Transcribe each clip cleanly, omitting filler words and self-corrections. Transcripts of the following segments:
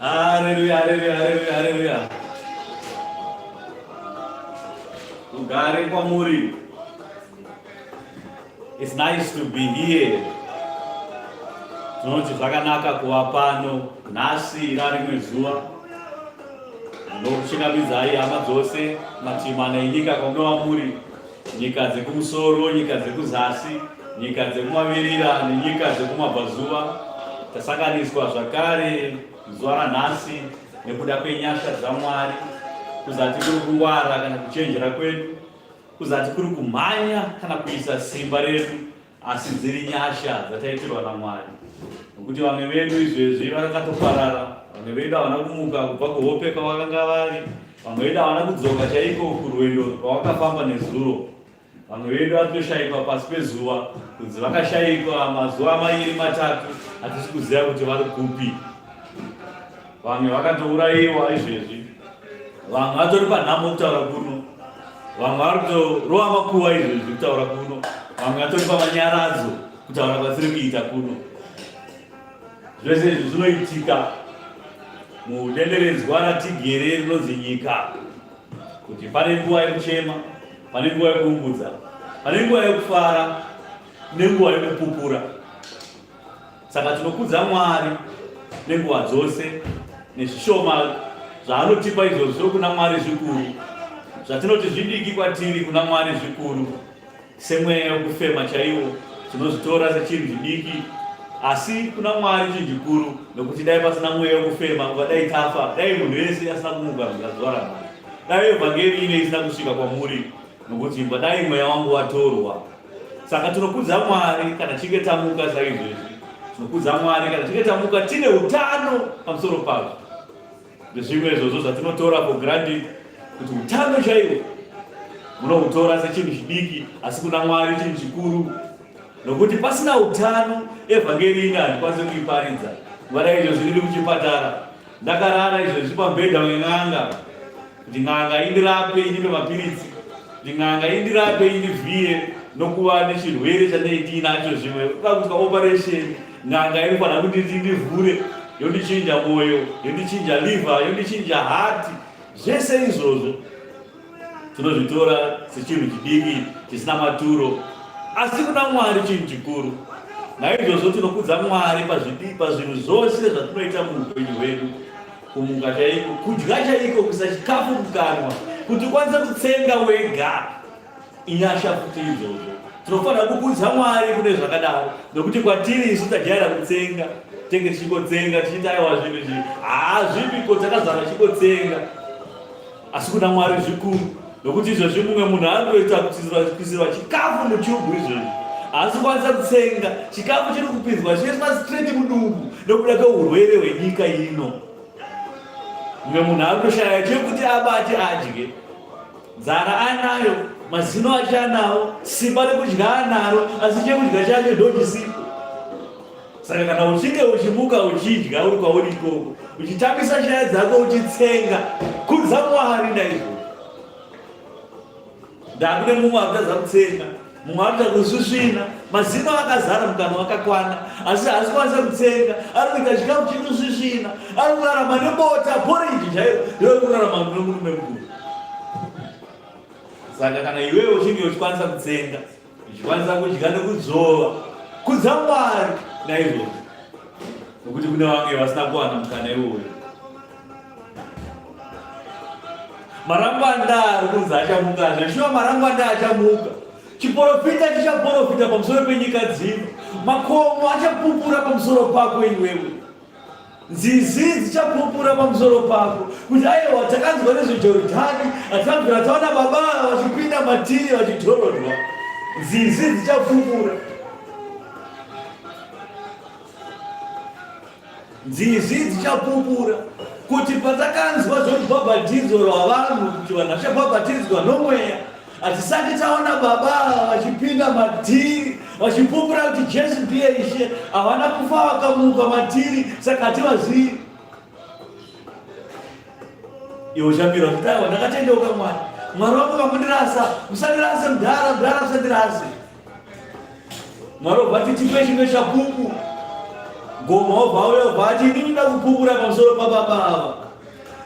Haleluya, haleluya, haleluya, haleluya. Rugare kwamuri. It's nice to be here. Tinoti zvakanaka kuva pano nhasi rarimwe zuva. Ndokuchingamidzai hama dzose mativi mana enyika kwamunova muri, nyika dzekumusoro, nyika dzekuzasi, nyika dzekumavirira nenyika dzekumabvazuva. Tasanganiswa zvakare zuva ranhasi nekuda kwenyasha dzaMwari, kuzati kuri kungwara kana kuchenjera kwedu, kuzati kuri kumhanya kana kuisa simba redu, asi dziri nyasha dzataitirwa naMwari. Nokuti vamwe vedu izvezvi vakatoparara, vamwe vedu havana kumuka kubva kuhope kwavakanga vari, vamwe vedu havana kudzoka chaiko kurwendo rwavakafamba nezuro. Vamwe vedu vatoshaikwa pasi pezuva, kunzi vakashaikwa mazuva mairi matatu, hatisi kuziva kuti vari kupi. Vamwe vakatourayiwa izvezvi, vamwe vatori panhamo kutaura kuno, vamwe vari kutorova makuva izvezvi kutaura kuno, vamwe vatori pamanyaradzo kutaura kwatiri kuita kuno. Zvese izvi zvinoitika mudenderedzwa ratigere rinonzi nyika, kuti pane nguva yekuchema, pane nguva yekuungudza, pane nguva yekufara nenguva yekupupura. Saka tinokudza Mwari nenguva dzose nezvishoma zvaanotipa izvozvo kuna Mwari zvikuru, zvatinoti zvidiki kwatiri kuna Mwari zvikuru. Semweya wekufema chaiwo tinozvitora sechinhu chidiki, asi kuna Mwari chinhu chikuru, nokuti dai pasina mweya wekufema ungadai tafa, dai munhu wese asina kumuka zuva ranhasi, dai evhangeri ine isina kusvika kwamuri, nokuti ungadai mweya wangu watorwa. Saka tinokudza Mwari kana tichinge tamuka saizvezvi, tinokudza Mwari kana tichinge tamuka tine utano pamusoro pazvo. Ndezvimwe izvozvo zvatinotora for granted kuti utano chaiwo munohutora sechinhu chidiki, asi kuna Mwari chinhu chikuru, nokuti pasina utano evhangeri ine handikwanise kuiparidza. Nguva izvozvi ndiri kuchipatara, ndakarara izvezvi pamubhedha wen'anga kuti n'anga indirape indipe mapiritsi, kuti n'anga indirape indivhiye nokuva nechirwere chandei ndiinacho, zvimwe kuda kuitwa operation N'anga inofanira kunditi ndivhure, yondichinja mwoyo, yondichinja liver, yondichinja heart. Zvese izvozvo tinozvitora sechinhu chidiki chisina maturo, asi kuna Mwari chinhu chikuru. Naizvozvo tinokudza Mwari pazvinhu zvose zvatinoita muupenyu hwedu, kumuka chaiko, kudya chaiko, kuisa chikafu mukanwa, kuti ukwanise kutsenga wega. Inyasha futi izvozvo. Tinofanira kukudza Mwari kune zvakadaro nokuti kwatiri isu tajaira kutsenga, tenge tichingotsenga tichiti aiwa zvinhu izvi haazvipiko, takazara tichingotsenga, asi kuna Mwari zvikuru nokuti izvozvi mumwe munhu anotoita kuisirwa chikafu muchubhu izvozvi haasi kukwanisa kutsenga chikafu chiri kupinzwa chinoiswa straight mudumbu nokuda kweurwere hwenyika ino. Mumwe munhu ari kutoshaya chekuti abate adye. Nzara anayo, mazino acho anawo, simba rekudya anaro, asi chekudya chacho ndochisipo. Saka kana uchinge uchimuka uchidya uri kwauri ikoko, uchitambisa shaya dzako uchitsenga, kudza Mwari naizvozvo. Ndakune mumwe akutadza kutsenga, mumwe akuita kusvisvina, mazino akazara mukanwa akakwana, asi haasi kukwanisa kutsenga, ari kuita chikafu chinosvisvina, ari kurarama nebota poriji chairo, ndiro kurarama nomurume mukuru. Saka kana iwewe uchinge uchikwanisa kutsenga, uchikwanisa kudya nekudzvova, kudza Mwari naizvozvo, nokuti kune vamwe vasina kuwana mukana iwoyo. Marangwanda ari kunzi achamuka zveshuwa, marangwanda achamuka. Chiporofita chichaporofita pamusoro penyika dzino, makomo achapupura pamusoro pako iwewe. Nzizi dzichapupura pamusoro pako kuti aiwa, takanzwa nezveJorodhani, hatina taona baba vachipinda matiri vachitorodwa. Nzizi dzichapupura. Nzizi dzichapupura kuti patakanzwa zvorubhabhatidzo rwavanhu kuti vanhu vachabhabhatidzwa nomweya, hatisati taona baba ava vachipinda matiri vachipupura kuti Jesu ndiye Ishe. Havana kufa vakamuka matiri, saka hativazivi. Iwe uchamira kuti aiwa, ndakatendeuka Mwari, Mwari wangu vakundirasa, musandirase mudhara, mudhara musandirase. Mwari obva ati tipe chimwe chapupu. Goma wobva auya wobva ati ini ndinoda kupupura pamusoro pababa ava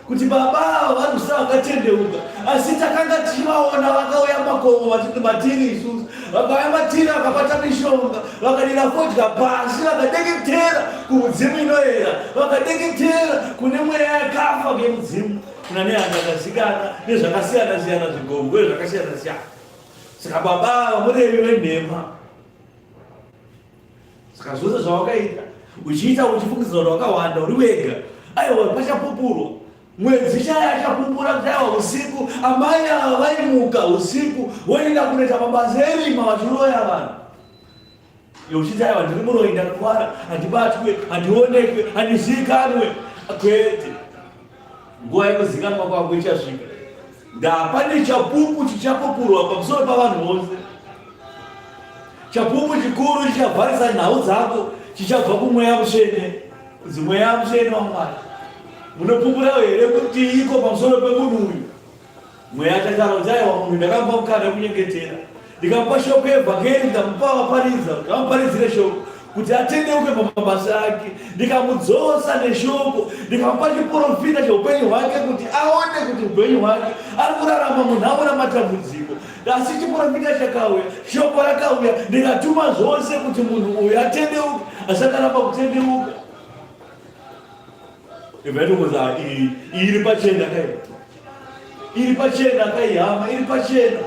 kuti baba ava vari kusa vakatendeuka asi takanga tichivaona vakauya makomo vachiti matiri isusu vakauya matiri vakabata mishonga vakadira fodya pasi vakadeketera kumudzimu inoyera vakadeketera kune mweya yakafa kemudzimu kuna nehanda akazikanwa nezvakasiyana siyana zvigongwe zvakasiyana siyana saka baba ava murevi wenhema Saka zvose zvawakaita uchiita uchifungidzira kuti wakawanda uri wega, aiwa pachapupurwa. Mwedzi chaya achapupura kuti aiwa usiku amai ava vaimuka usiku voenda kunoita mabasa erima vachiroya vanhu. Iwe uchiti aiwa ndiri muroyi ndakakwana, handibatwe, handionekwe, handizikanwe. Kwete, nguva yekuzikanwa kwako ichasvika. Ndapa nechapupu chichapupurwa pamusoro pavanhu vose. Chapupu chikuru chichavharisa nhau dzako chichabva kumweya mutsvene, kunzi mweya mutsvene waMwari. Munopupurawo here kuti iko pamusoro pemunhu uyu? Mweya achataura kuti aiwa munhu ndakamupa mukana wekunyengetera, ndikamupa shoko yevhangeri, ndikamupa vaparidza kuti vamuparidzire shoko kuti atendeuke pamabasa ake, ndikamudzosa neshoko, ndikamupa chiporofita cheupenyu hwake kuti aone kuti upenyu hwake ari kurarama munhamo namatambudziko. Asi chiporofita chakauya, shoko rakauya, ndikatuma zvose kuti munhu uyu atendeuke, asi akaramba kutendeuka. Ibva iyi iri pachena kai, iri pachena kai hama, iri pachena.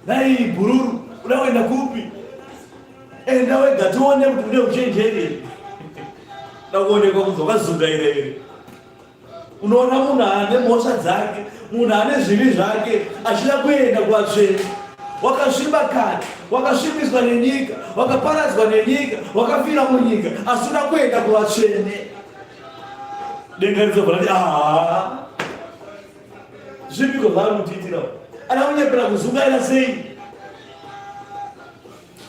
Nai bhururu, uda kuenda kupi? Enda wega tione kuti une uchenjeri here. Da kuonekwa kunzi wakazungaira here. Unoona munhu ane mhosva dzake, munhu ane zvivi zvake, achida kuenda kuvatsvene. Wakasviba kare, wakasvibiswa nenyika, wakaparadzwa nenyika, wakafira munyika, asi uda kuenda kuvatsvene. Denga rizobva rati aha, zvipiko zvaari kutiitira? Ada kunyepera kuzungaira sei?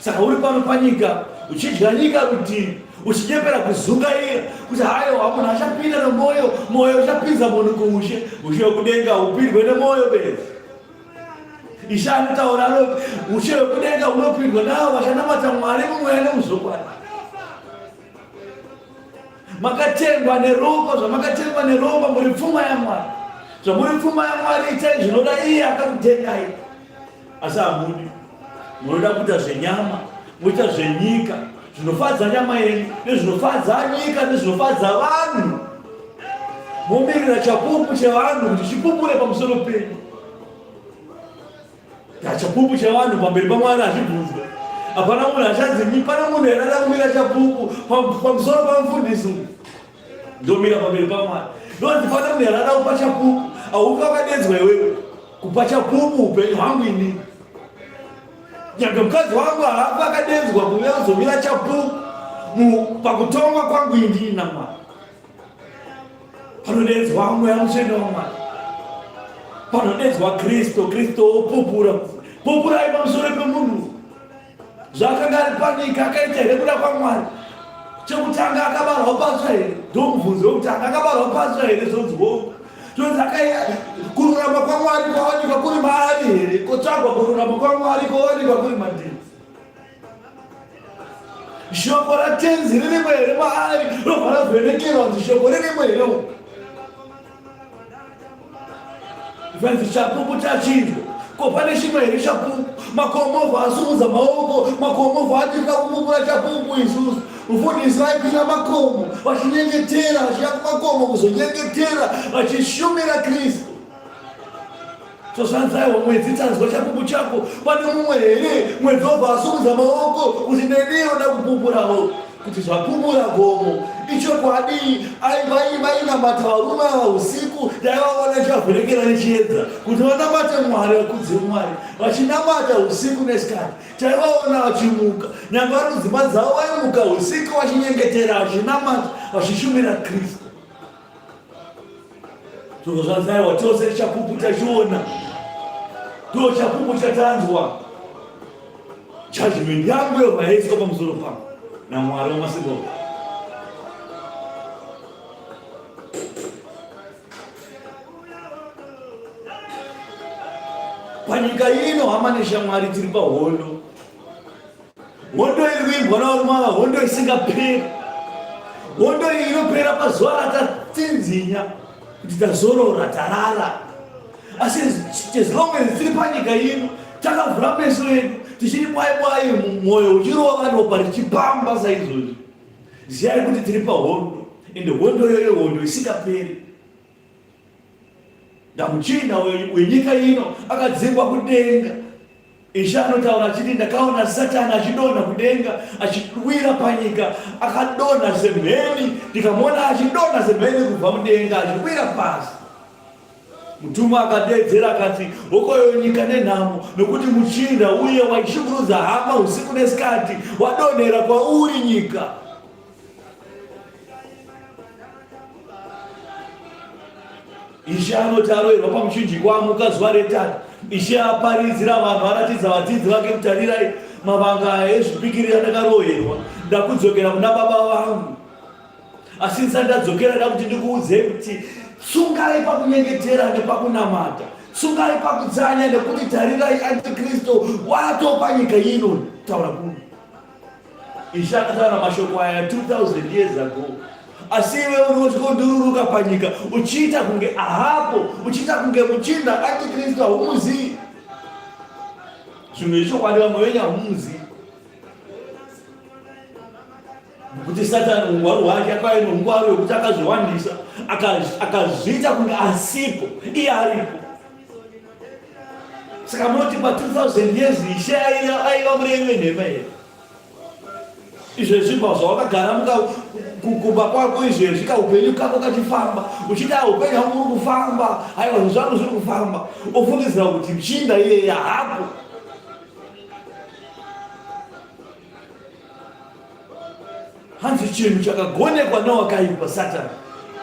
Saka uri pano panyika uchidya nyika rutivi uchinyepera kuzungaira kuti haiwa munhu achapinda nomwoyo mwoyo uchapinza munhu kuushe ushe wekudenga upindwe nemwoyo bedzi ishe anotaura anoti ushe wekudenga unopindwa navo vachanamata mwari mumweya nemuzvokwadi makatengwa neropa zvamakatengwa neropa muri pfuma yamwari zvamuri pfuma yamwari itai zvinoda iye akakutengai Asi hamudi, munoda kuita zvenyama, moita zvenyika, zvinofadza nyama yenyu nezvinofadza nyika nezvinofadza vanhu. Momirira chapupu chevanhu kuti chipupure pamusoro penyu. Chapupu chevanhu pamberi paMwari hazvibvunzwe. Hapana munhu achanzi pane munhu here ada kumira chapupu pamusoro pamufundisi uyu. Ndomira pamberi paMwari. Ndonzi pane munhu here ada kupa chapupu. Haufi wakadedzwa iwewe. Kupa chapupu upenyu hwangu ini. Nyange mukadzi wangu haafi akadedzwa kuuya kuzomira chapupu pakutongwa kwangu indini naMwari. Panodedzwa Mweya Mutsvene waMwari. Panodedzwa Kristu, Kristu wopupura. Pupurai pamusoro pemunhu. Zvaakanga ari panyika akaita here kuda kwaMwari? Chekutanga akabarwa patsva here? Ndomubvunzo wekutanga, akabarwa patsva here? Zvonzi hongu. Zvonzi akaiya kururama kwaMwari kwawanikwa kuri maari here? Kotsvagwa kururama kwaMwari kwawanikwa kuri mandiri. Shoko raTenzi ririmo here maari? Robva ravhenekerwa kunzi shoko ririmo here umu? Zvanzi chapupu chachinjwa. Ko pane chimwe here chapupu? Makomovha asumudza maoko, makomovha atika kupupura chapupu isusu. Mufundisi vaipinda makomo vachinyengetera, vachiya kumakomo kuzonyengetera, vachishumira Kristu. So zvanzi aiwa mwedzi tanzwa chapupu chako, pane mumwe here? Mwedzi wobva asumudza maoko kuti neniwo ndakupupurawo. Kuti zvapupura gomo ichokwadi, vainamata varume ava usiku, ndaivaona chavhenekera nechiedza kuti vanamate Mwari, vakudze Mwari, vachinamata usiku nesikati. Taivaona vachimuka, nyange vari kudzimba dzavo, vaimuka usiku vachinyengetera, vachinamata, vachishumira Kristu. Zvobva zvanzi aiwa tose chapupu tachiona, ndo chapupu chatanzwa. Judgment yangu yobva yaiswa pamusoro pangu naMwari wamasimba ose. Panyika ino hama neshamwari tiri pahondo. Hondo iri kuimbwa navarume ava hondo isingaperi. Hondo iyi inopera pazuva ratatsinzinya kuti tazorora tarara. Asi as long as tiri panyika ino takavhura meso edu tichiri bwai bwai mwoyo uchirova ropa richipamba saizvozvi. Ziyai kuti tiri pahondo ende hondo iyoyo hondo isingaperi. Ndamuchinda wenyika ino akadzingwa kudenga. Ishe anotaura achiti ndakaona Satani achidonha kudenga achiwira panyika akadonha semheni ndikamuona achidonha semheni kubva mudenga achiwira pasi. Mutumwa akadeedzera akati, Hokoyo nyika nenhamo, nokuti muchinda uye waishungurudza hama usiku nesikati wadonhera kwauri nyika. Ishe anoti aroverwa pamuchinjikwa amuka zuva retatu. Ishe aparidzira vanhu aratidza vadzidzi vake kutarirai mavanga aya ezvipikiri andakaroverwa. Ndakudzokera kuna baba vangu. Asi ndisati ndadzokera nda kuti ndikuudzei kuti tsungai pakunyengetera nepakunamata. Tsungai pakutsanya nekuti tarirai antikristu watopa nyika ino taura kuno. Ishe akataura mashoko aya 2000 years ago. Asi iwe unotyikundururuka panyika uchiita kunge ahapo, uchiita kunge muchinda antikristu haumuzii. Zvinhu zvechokwadi vamwe venyu hamumuzii. Nokuti Satani ungwaru hwake akauya neungwaru hwekuti akazviwandisa akazviita kunge asipo iye aripo. Saka munoti pa 2000 years Ishe aiva murevi wenhema here? Izvezvi pa zvawakagara muka kumba kwako izvezvi kaupenyu kako kachifamba uchiti a upenyu hwangu uri kufamba aiwa zvinhu zvangu zviri kufamba ofungidzira kuti mchinda iyeye hapo. Hanzi chinhu chakagonekwa newakaipa Satani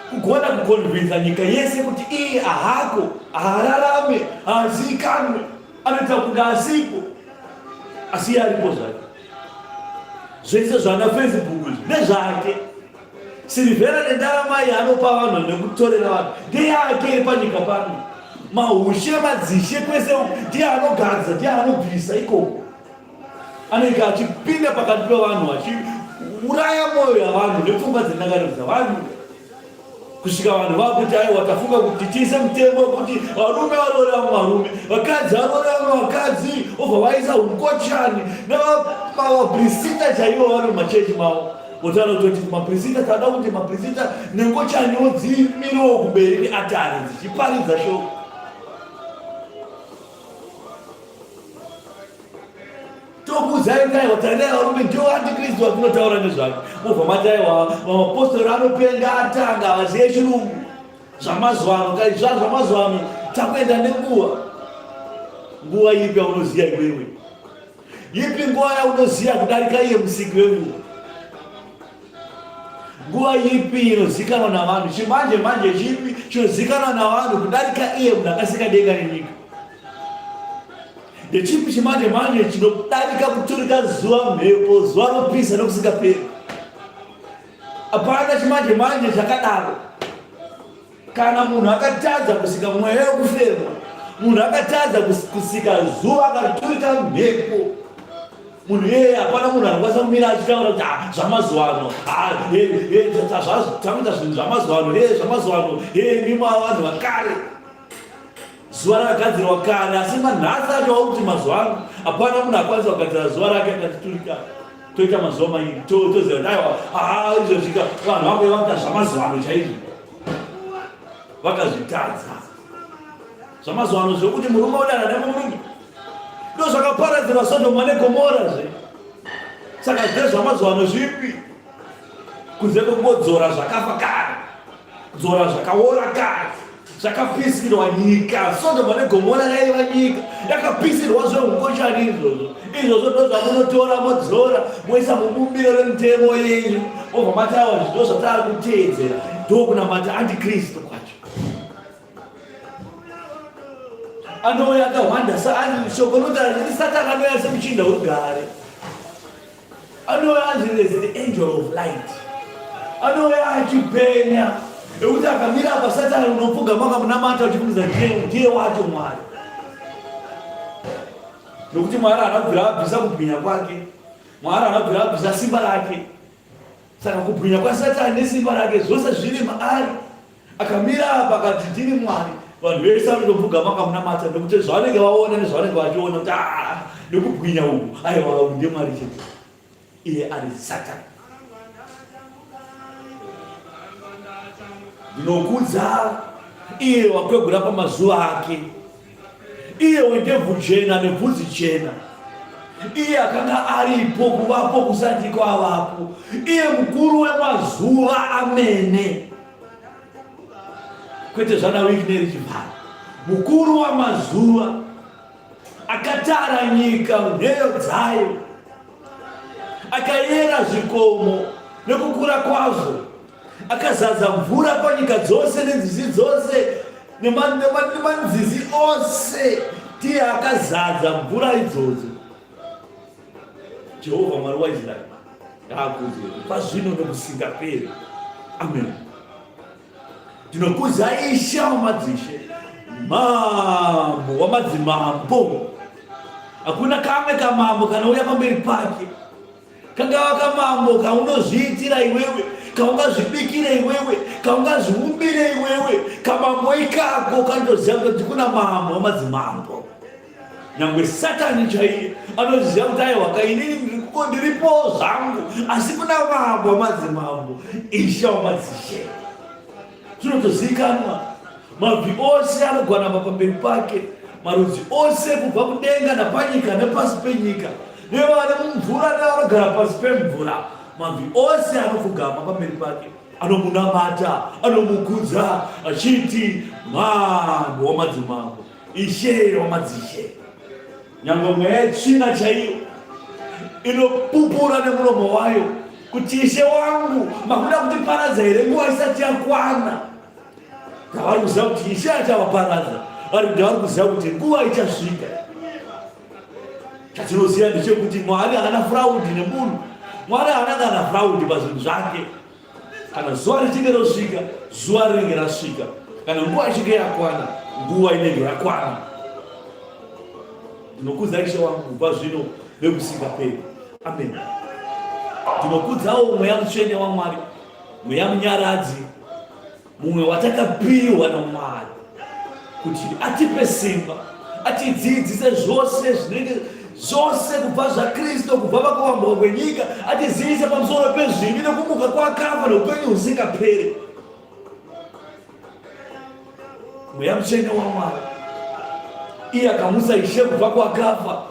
kugona kukonvinza nyika yese kuti iye ahako, haararame, haaziikanwe, anoita kunge asipo, asi iye aripo zvake. Zvese zvana Facebook izvi ndezvake. Sirivhera nendarama iyi anopa vanhu nekutorera vanhu ndeyake iri panyika pano. Mahushe, madzishe kwese ndiye anogadza, ndiye anobvisa ikoko. Anenge achipinda pakati pevanhu achiuraya mwoyo yavanhu nepfungwa dzendangariro dzavanhu kusvika vanhu vakuti aiwa tafunga kuti tiise mutemo wekuti varume varoore vamwe varume vakadzi varoore vamwe vakadzi obva vaisa ungochani nevamaprisita chaivo vari mumachechi mavo votaura kutoti maprisita tada kuti maprisita nengochaniwo dzimirewo kumberi neatari dzichiparidza shoko. Tokuudzai kuti aiwa tarirai varume ndiwo antikristu watinotaura nezvake. Mobva mati aiwa vamapostori anopenga atanga havazive chirungu. Zvamazuva ano kai zva zvamazuva ano takuenda nenguva. Nguva ipi yaunoziva iwewe? Ipi nguva yaunoziva kudarika iye musiki wenguva? Nguva ipi inozikanwa navanhu? Chimanje manje chipi chinozikanwa navanhu kudarika iye munhu akasika denga nenyika? Ndechipi chimanje manje chinodarika kuturika zuva, mhepo, zuva ropisa nokusingaperi? Hapana chimanje manje chakadaro. Kana munhu akatadza kusika mweya wekufema, munhu akatadza kusika zuva akaturika mhepo, munhu iyeye hapana munhu anokwanisa kumira achitaura kuti ah, zvamazuva ano ah, takuita zvinhu zvamazuva ano e zvamazuva ano e mima vanhu vakare. Zuva rakagadzirwa kare asi manhasi acho wakuti mazuva ano hapana munhu akwanisa kugadzira zuva rake akatiturika toita mazuva mairi toziva kuti aiwa haa izvozvika vanhu vakuya vakuita zvamazuva ano chaizvo vakazvitadza zvamazuva ano zvekuti murume odana nemurume ndo zvakaparadzirwa sodhoma negomora zve saka zve zvamazuva ano zvipi kunze kwekungodzora zvakafa kare kudzora zvakaora kare zvakapisirwa nyika sodoma negomora yaiva nyika yakapisirwa zveungochani izvozvo izvozvo ndo zvamunotora modzora moisa mubumbiro remutemo yenyu mobva matawa zvi ndo zvatava kuteedzera ndokunamata antikristu kwacho anouya akahwanda saani shoko rinotaura kuti satani anouya semuchinda werugare Anouya anzi is the angel of light. Anouya achipenya ekuti akamira apa Satani unopfugama ukamunamata uchifungiza ndiye wacho Mwari. Nokuti Mwari haana kubvira abvisa kubwinya kwake. Mwari haana kubvira abvisa simba rake. Saka kubwinya kwaSatani nesimba rake zvose zviri maari. Akamira apa akati ndini Mwari. Vanhu vese vanotopfugama vakamunamata nekuti zvavanenge vaona nezvavanenge vachiona kuti ah, nekubwinya uku aiwa uyu ndiye Mwari chete. Iye ari Satani. Ndinokudza iye wakwegura pamazuva ake. Iye wendebvu jena nebvudzi jena, iye akanga aripo kuvapo kusati kwavapo, iye mukuru wemazuva amene, kwete zvana Wicknell Chivhayo, mukuru wamazuva akatara nyika nheyo dzayo, akayera zvikomo nekukura kwazvo, akazadza mvura panyika dzose nenzizi dzose nemanzizi ose tiye akazadza mvura idzodzo. Jehovha Mwari waIsraeri ngaakudzwe kubva zvino nokusingaperi. Amen. Ndinokudza Ishe wamadzishe, mambo wamadzimambo. Hakuna kamwe kamambo kanouya pamberi pake. Kangava kamambo kaunozviitira iwewe, kaungazvibikire iwewe, kaungazviumbire iwewe, kamambo ikako kanotoziva kuti kuna mambo wamadzimambo. Nyangwe Satani chaiye anoziva kuti aiwa kainini ndiripo zvangu, asi kuna mambo wamadzimambo, ishe wamadzishe. Zvinotozivikanwa, mabvi ose anogwanama pamberi pake, marudzi ose kubva kudenga napanyika nepasi penyika, nevari mumvura nevanogara pasi pemvura, mabvi ose anopfugama pamberi pake, anomunamata, anomukudza, achiti, Mambo wamadzimambo, Ishe wamadzishe. Nyangwe mweya yetsvina chaiyo inopupura nemuromo wayo kuti ishe wangu makuda kutiparadza here nguva isati yakwana. Tavari kuziva kuti ishe achavaparadza, vari kuti vari kuziva kuti nguva ichasvika. Chatinoziva ndechekuti Mwari haana fraudi nemunhu. Mwari haana kana fraudi pazvinhu zvake. Kana zuva richinge rosvika, zuva rinenge rasvika. Kana nguva ichinge yakwana, nguva inenge yakwana. Ndinokudza Ishe wangu kubva zvino nekusingaperi. Amen. Ndinokudzawo Mweya Mutsvene waMwari, Mweya Munyaradzi, mumwe watakapiwa naMwari kuti atipe simba, atidzidzise zvose zvinenge zvose kubva zvaKristu, kubva pakuvambwa kwenyika, atizivise pamusoro pezvivi nekumuka kwakafa neupenyu husingaperi. Mweya Mutsvene waMwari, iye akamutsa Ishe kubva kwakafa,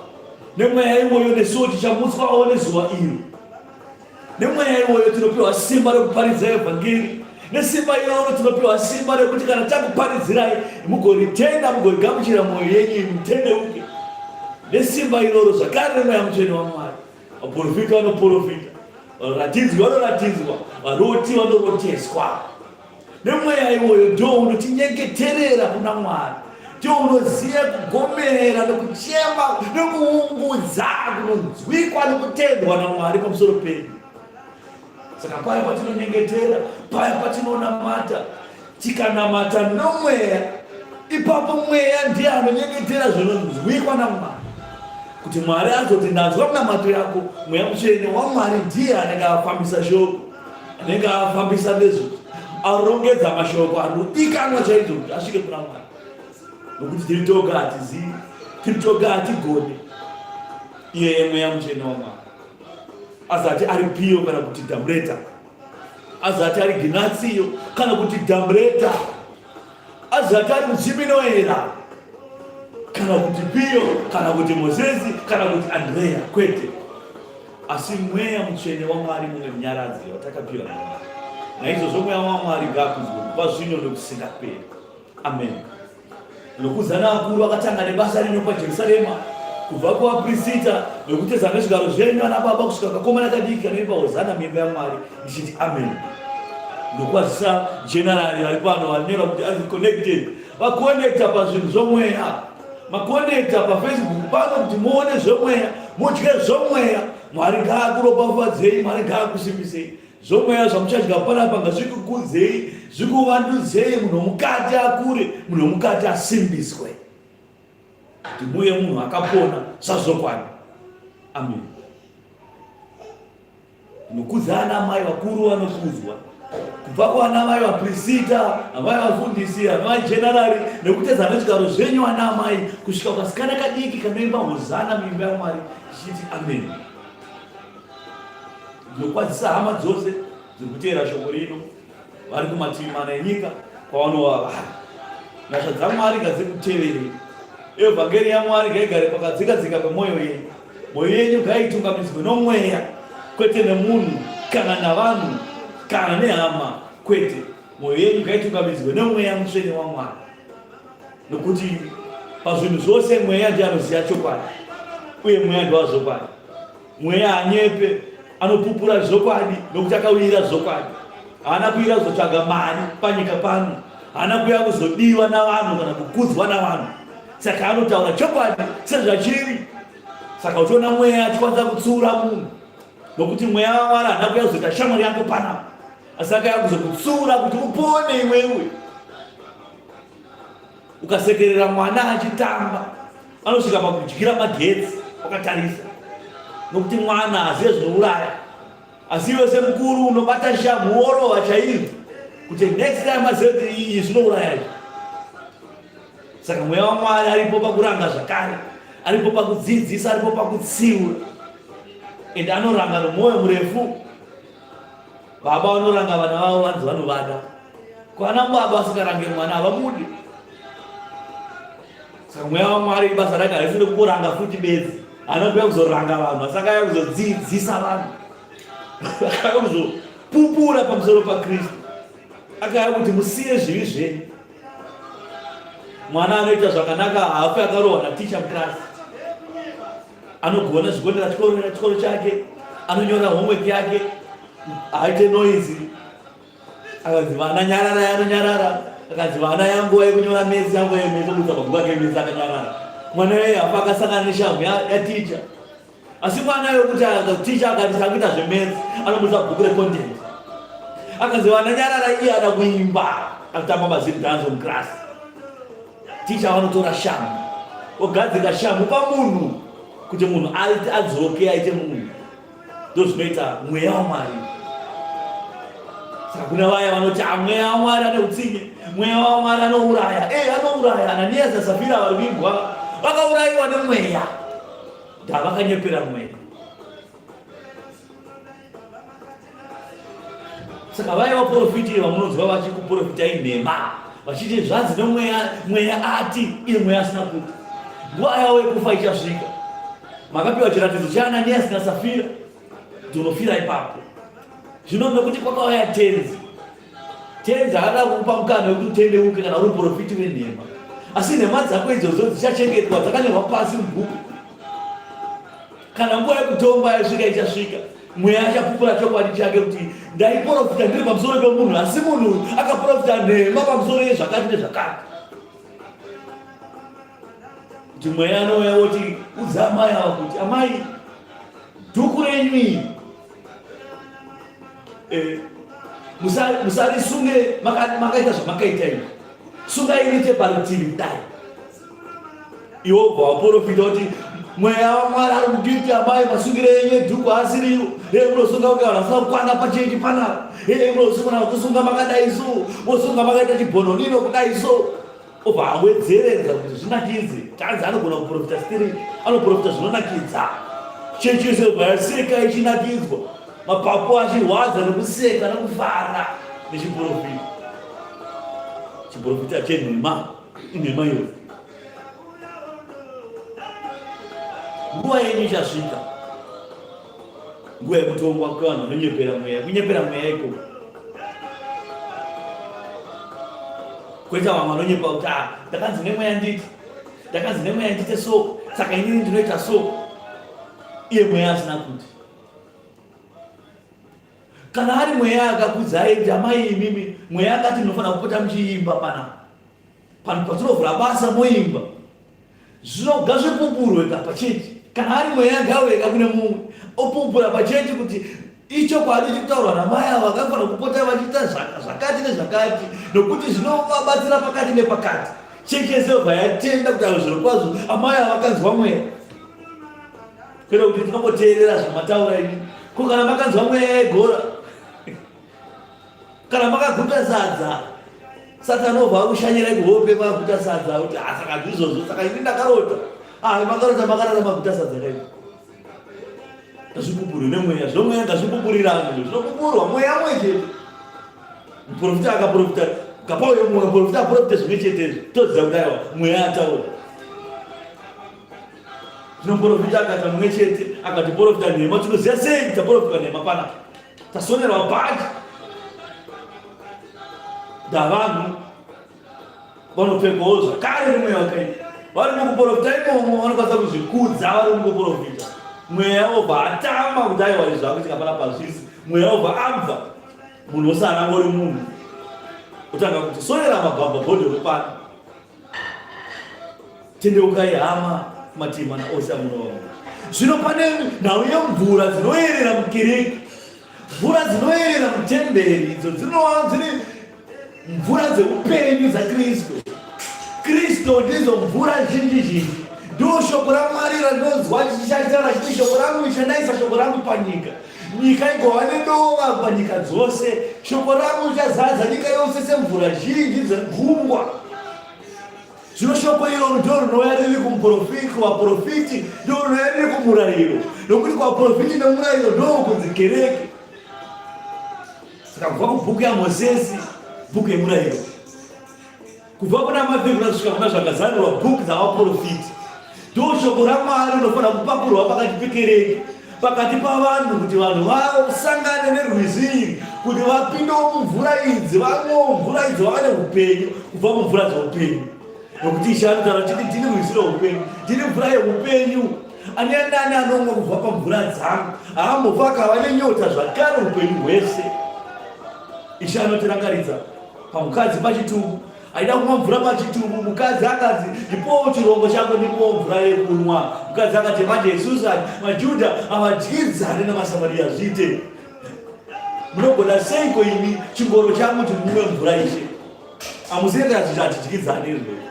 nemweya iwoyo nesuwo tichamutswawo nezuva iro. Nemweya iwoyo tinopiwa simba rekuparidza evhangeri. Nesimba iroro tinopiwa simba rekuti kana takuparidzirai mugoritenda, mugorigamuchira mwoyo yenyu mutendeuke. Nesimba iroro zvakare remweya mutsvene waMwari, vaprofita vanoprofita, vanoratidzwa vanoratidzwa, varoti vanoroteswa. Nemweya iwoyo ndiwo unotinyengeterera kuna Mwari, ndiwo unoziva kugomera nekuchema nekuungudza kunonzwikwa nekutendwa naMwari pamusoro pedu. Saka paya patinonyengetera, paya patinonamata, tikanamata nomweya, ipapo mweya ndiye anonyengetera zvinonzwikwa naMwari kuti Mwari azoti ndanzwa minamato yako. Mweya Mutsvene waMwari ndiye anenge afambisa shoko. Anenge afambisa nezvo arongedza mashoko anodikanwa chaizvo kuti asvike kuna Mwari, nokuti tiri toga hatizivi, tiri toga hatigoni. Iyeye Mweya Mutsvene waMwari azati ari Piyo kana kuti Dhamureta, azati ari Ginatsiyo kana kuti Dhamureta, azati ari Mudziminoera kana kuti Piyo kana kuti Mozisi kana kuti Andreya, kwete. Asi Mweya Mutsvene waMwari mumwe Munyaradzi watakapiwa naMwari. Naizvozvo Mweya waMwari ngaakudzwe kubva zvino nokusingaperi. Amen. Nokudza naakuru akatanga nebasa rino paJerusarema, kubva kuvaprisita nokuteza nezvigaro zvenyu ana baba kusvika kakomana kadiki kanoimba hozana muimba yaMwari, ndichiti amen. Ndokwazisa generali vari pano vanyora kuti ari connected, vakonekta pazvinhu zvomweya. Makonekta paFacebook pano kuti muone zvomweya, mudye zvomweya. Mwari ngaakuropafadzei, Mwari ngaakusimbisei. Zvomweya zvamuchadya panapa ngazvikukudzei, zvikuvandudzei, munhu womukati akure, munhu womukati asimbiswe, kuti muye munhu akapona zvazvokwadi. Amen. Ndinokudza ana amai vakuru vanokudzwa kubva kuana mai vaprisita, amai vafundisi, amai jenarari nekutedza nezvigaro zvenyu ana amai kusvika kasikana kadiki kanoimba hozana muimba yaMwari tichiti amen. Ndinokwazisa hama dzose dziri kuteera shoko rino vari kumativi mana enyika kwavanova vari. Nyasha dzaMwari ngadzikuteverei. Evhangeri yaMwari ngaigare pakadzikadzika pemwoyo yenyu. Mwoyo yenyu ngaitungamidzwe nomweya, kwete nemunhu kana navanhu kana nehama, kwete. Mwoyo yenyu ngaitungamidzwe nomweya mutsvene waMwari, nokuti pazvinhu zvose mweya ndiye anoziva chokwadi, uye mweya ndowazvokwadi. Mweya hanyepe, anopupura zvokwadi nokuti akauyira zvokwadi. Haana kuuyira kuzotsvaga mari panyika pano, haana kuuya kuzodiwa navanhu kana kukudzwa navanhu. Saka anotaura chokwadi sezvachiri. Saka uchiona mweya achikwanisa kutsiura munhu, nokuti mweya waMwari haana kuuya kuzoita shamwari yako panapa, asi akauya kuzokutsiura kuti upone iwewe. Ukasekerera mwana achitamba anosvika pakudyira magetsi wakatarisa, nokuti mwana hazive zvinouraya. Asi iwe semukuru unobata shamhu worova chaiyo kuti next time azive kuti iyi zvinouraya izvi. Saka mweya waMwari aripo pakuranga zvakare, aripo pakudzidzisa, aripo pakutsiura, and anoranga nomwoyo murefu. Baba vanoranga vana vavo vanzi vanovada. Kwana baba vasikarange mwana havamudi. Saka mweya waMwari basa rake harisi rekuranga futi bedzi, anouya kuzoranga vanhu, asi akauya kuzodzidzisa vanhu, akauya kuzopupura pamusoro paKristu, akauya kuti musiye zvivi zvenyu. Mwana anoita zvakanaka haafi akarohwa naticha mukirasi, anogona zvigonera chikoro chake, anonyora homework yake, haaite noise. Akanzi vana nyarara, anonyarara. Akanzi vana yanguva yekunyora mesi, yanguva yemesi, obudisa mabhuku ake emesi akanyarara. Mwana iye afa akasangana neshamhu yaticha. Asi mwana yokuti ticha akati sakuita zvemesi, anobudisa bhuku recontent. Akanzi vana nyarara, iye ada kuimba, akutamba mazimdhanzo muclass. Ticha vanotora shamhu, ogadzika shamhu pamunhu kuti munhu adzoke aite munhu. Ndozvinoita mweya waMwari. Saka kuna vaya vanoti ah, mweya waMwari ane utsinye, mweya waMwari anouraya. Eh, anouraya. Ananias naSafira vari kuimbwa vakaurayiwa nemweya. Ndavakanyepera mweya. Saka vaya vaprofiti vamunonzwa vachikuprofitai nhema vachiti zvanzi nemweya, mweya ati, iye mweya asina kuti. Nguva yavo yekufa ichasvika. Makapiwa chiratidzo chaAnaniasi naSafira kuti unofira ipapo. Zvino nekuti kwakauya tenzi, tenzi akada kukupa mukana wekuti utendeuke kana uri muprofiti wenhema, asi nhema dzako idzodzo dzichachengetwa dzakanyorwa pasi mubhuku. Kana nguva yekutonga yasvika, ichasvika. Mweya achapupura chokwadi chake kuti ndaiprofita ndiri pamusoro pemunhu, asi munhu akaprofita nhema pamusoro yezvakati nezvakati. Kuti mweya anouya woti udza amai ava kuti amai dhuku renyu iri eh, musarisunge makaita zvamakaita izvi, sungai riite parutivi kudai. Iwe ubva waprofita kuti mweya waMwari ari kunditi amai masungiro enyu edhuku asiriwo, ee munosunga kunge vanhu vasina kukwana pachechi panapa, ee munosunga kusunga makadai so, mosunga makaita chibhononino kudai so. Obva awedzeredza kuti zvinakidze. Tanzi anogona kuprofita stiri, anoprofita zvinonakidza. Chechi yose yobva yaseka ichinakidzwa, mapapu achirwadza nekuseka nekufara nechiprofita. Chiprofita chenhema, inhema iyoyo. Nguva yenyu ichasvika, nguva yekutongwa kwevanhu vanonyepera mweya, kunyepera mweya ikoko. Koita vamwe vanonyepa kuti ah, ndakanzi nemweya nditi, ndakanzi nemweya ndite so, saka inini ndinoita so, iye mweya asina kuti. Kana ari mweya akakudzai kuti amai imimi, mweya akati munofanira kupota muchiimba panapa, panhu patinovhura basa moimba, zvinoga zvipupurwe ka pachechi. Kana ari mweya ngaweka kune mumwe opupura pachechi kuti ichokwadi chikutaurwa namai ava, vakafanira kupota vachiita zvakati nezvakati nokuti zvinovabatsira pakati nepakati. Chechi yese yobva yatenda kuti avo zviro kwazvo amai ava vakanzwa mweya, kwete kuti tinongoteerera zvamataura imi. Ko kana makanzwa mweya yegora, kana makaguta sadza, Satani obva akushanyira kuhope maguta sadza kuti ah, saka ndizvozvo, saka ini ndakarota. Ah, makarota makarara maguta sadza kai. Ngazvipupurwe nemweya, zvino mweya ngazvipupurirane, zvinopupurwa mweya mwe chete. Muprofita akaprofita, kapauye mumwe muprofita aprofita zvimwe chete izvi, toziva kuti aiwa mweya ataura. Zvino muprofita akaita mumwe chete akati profita nhema, tinoziva sei kuti taprofitwa nhema panapa? Tasonerwa bhaji ndavanhu vanopfekwawo zvakare nemweya wakaipa vari mukuprofita imomo vanokwanisa kuzvikudza vari mukuprofita mweya obva atama kuti aiwa izvi zvakuitika panapa hazvisi mweya obva abva munhu osara angori munhu otanga kuti sonera magamba bhodhoro pano Tendeukai hama kumativi mana ose amunoona. Zvino pane nhau yemvura dzinoyerera mukereke, mvura dzinoyerera mutemberi idzo dzinova dziri mvura dzeupenyu dzaKristu. Kristu ndidzo mvura zhinji zhinji. Ndiwo shoko raMwari randinonzwa richitaura chiti shoko rangu richanaisa shoko rangu panyika. Nyika igova nedova panyika dzose. Shoko rangu richazadza nyika yose semvura zhinji dzegungwa. Zvino shoko iroro ndiro rinouya riri kumuprofiti, kuvaprofiti, ndiro rinouya riri kumurayiro, nokuti kuvaprofiti nemurayiro ndokunzi kereke. Saka kubva kubhuku yaMosesi, bhuku yemurayiro, kubva kuna Matthew kuna kusvika kuna zvakazarurwa, bhuku dzavaprofiti, ndo shoko raMwari rinofanira kupakurwa pakati pekereke, pakati pavanhu, kuti vanhu vasangane nerwizi iri, kuti vapindewo mumvura idzi, vanwewo mvura idzi, vave neupenyu kubva mumvura dzeupenyu. Nokuti Ishe anotaura chiti, ndini rwizi rweupenyu, ndini mvura yeupenyu. Ani nani anomwa kubva pamvura dzangu haambofa akava nenyota zvakare upenyu hwese. Ishe anotirangaridza pamukadzi pachitubu aida kumwa mvura pachitubu, mukadzi akadzi ndipowo chirongo chako, ndipowo mvura yekunwa. Mukadzi akati manje isusu maJudha havadyidzane namaSamaria, zviite munogona seiko imi chingoro changu kuti mumwe mvura Ishe? Amuzive kana kuti hatidyidzane izvozvo.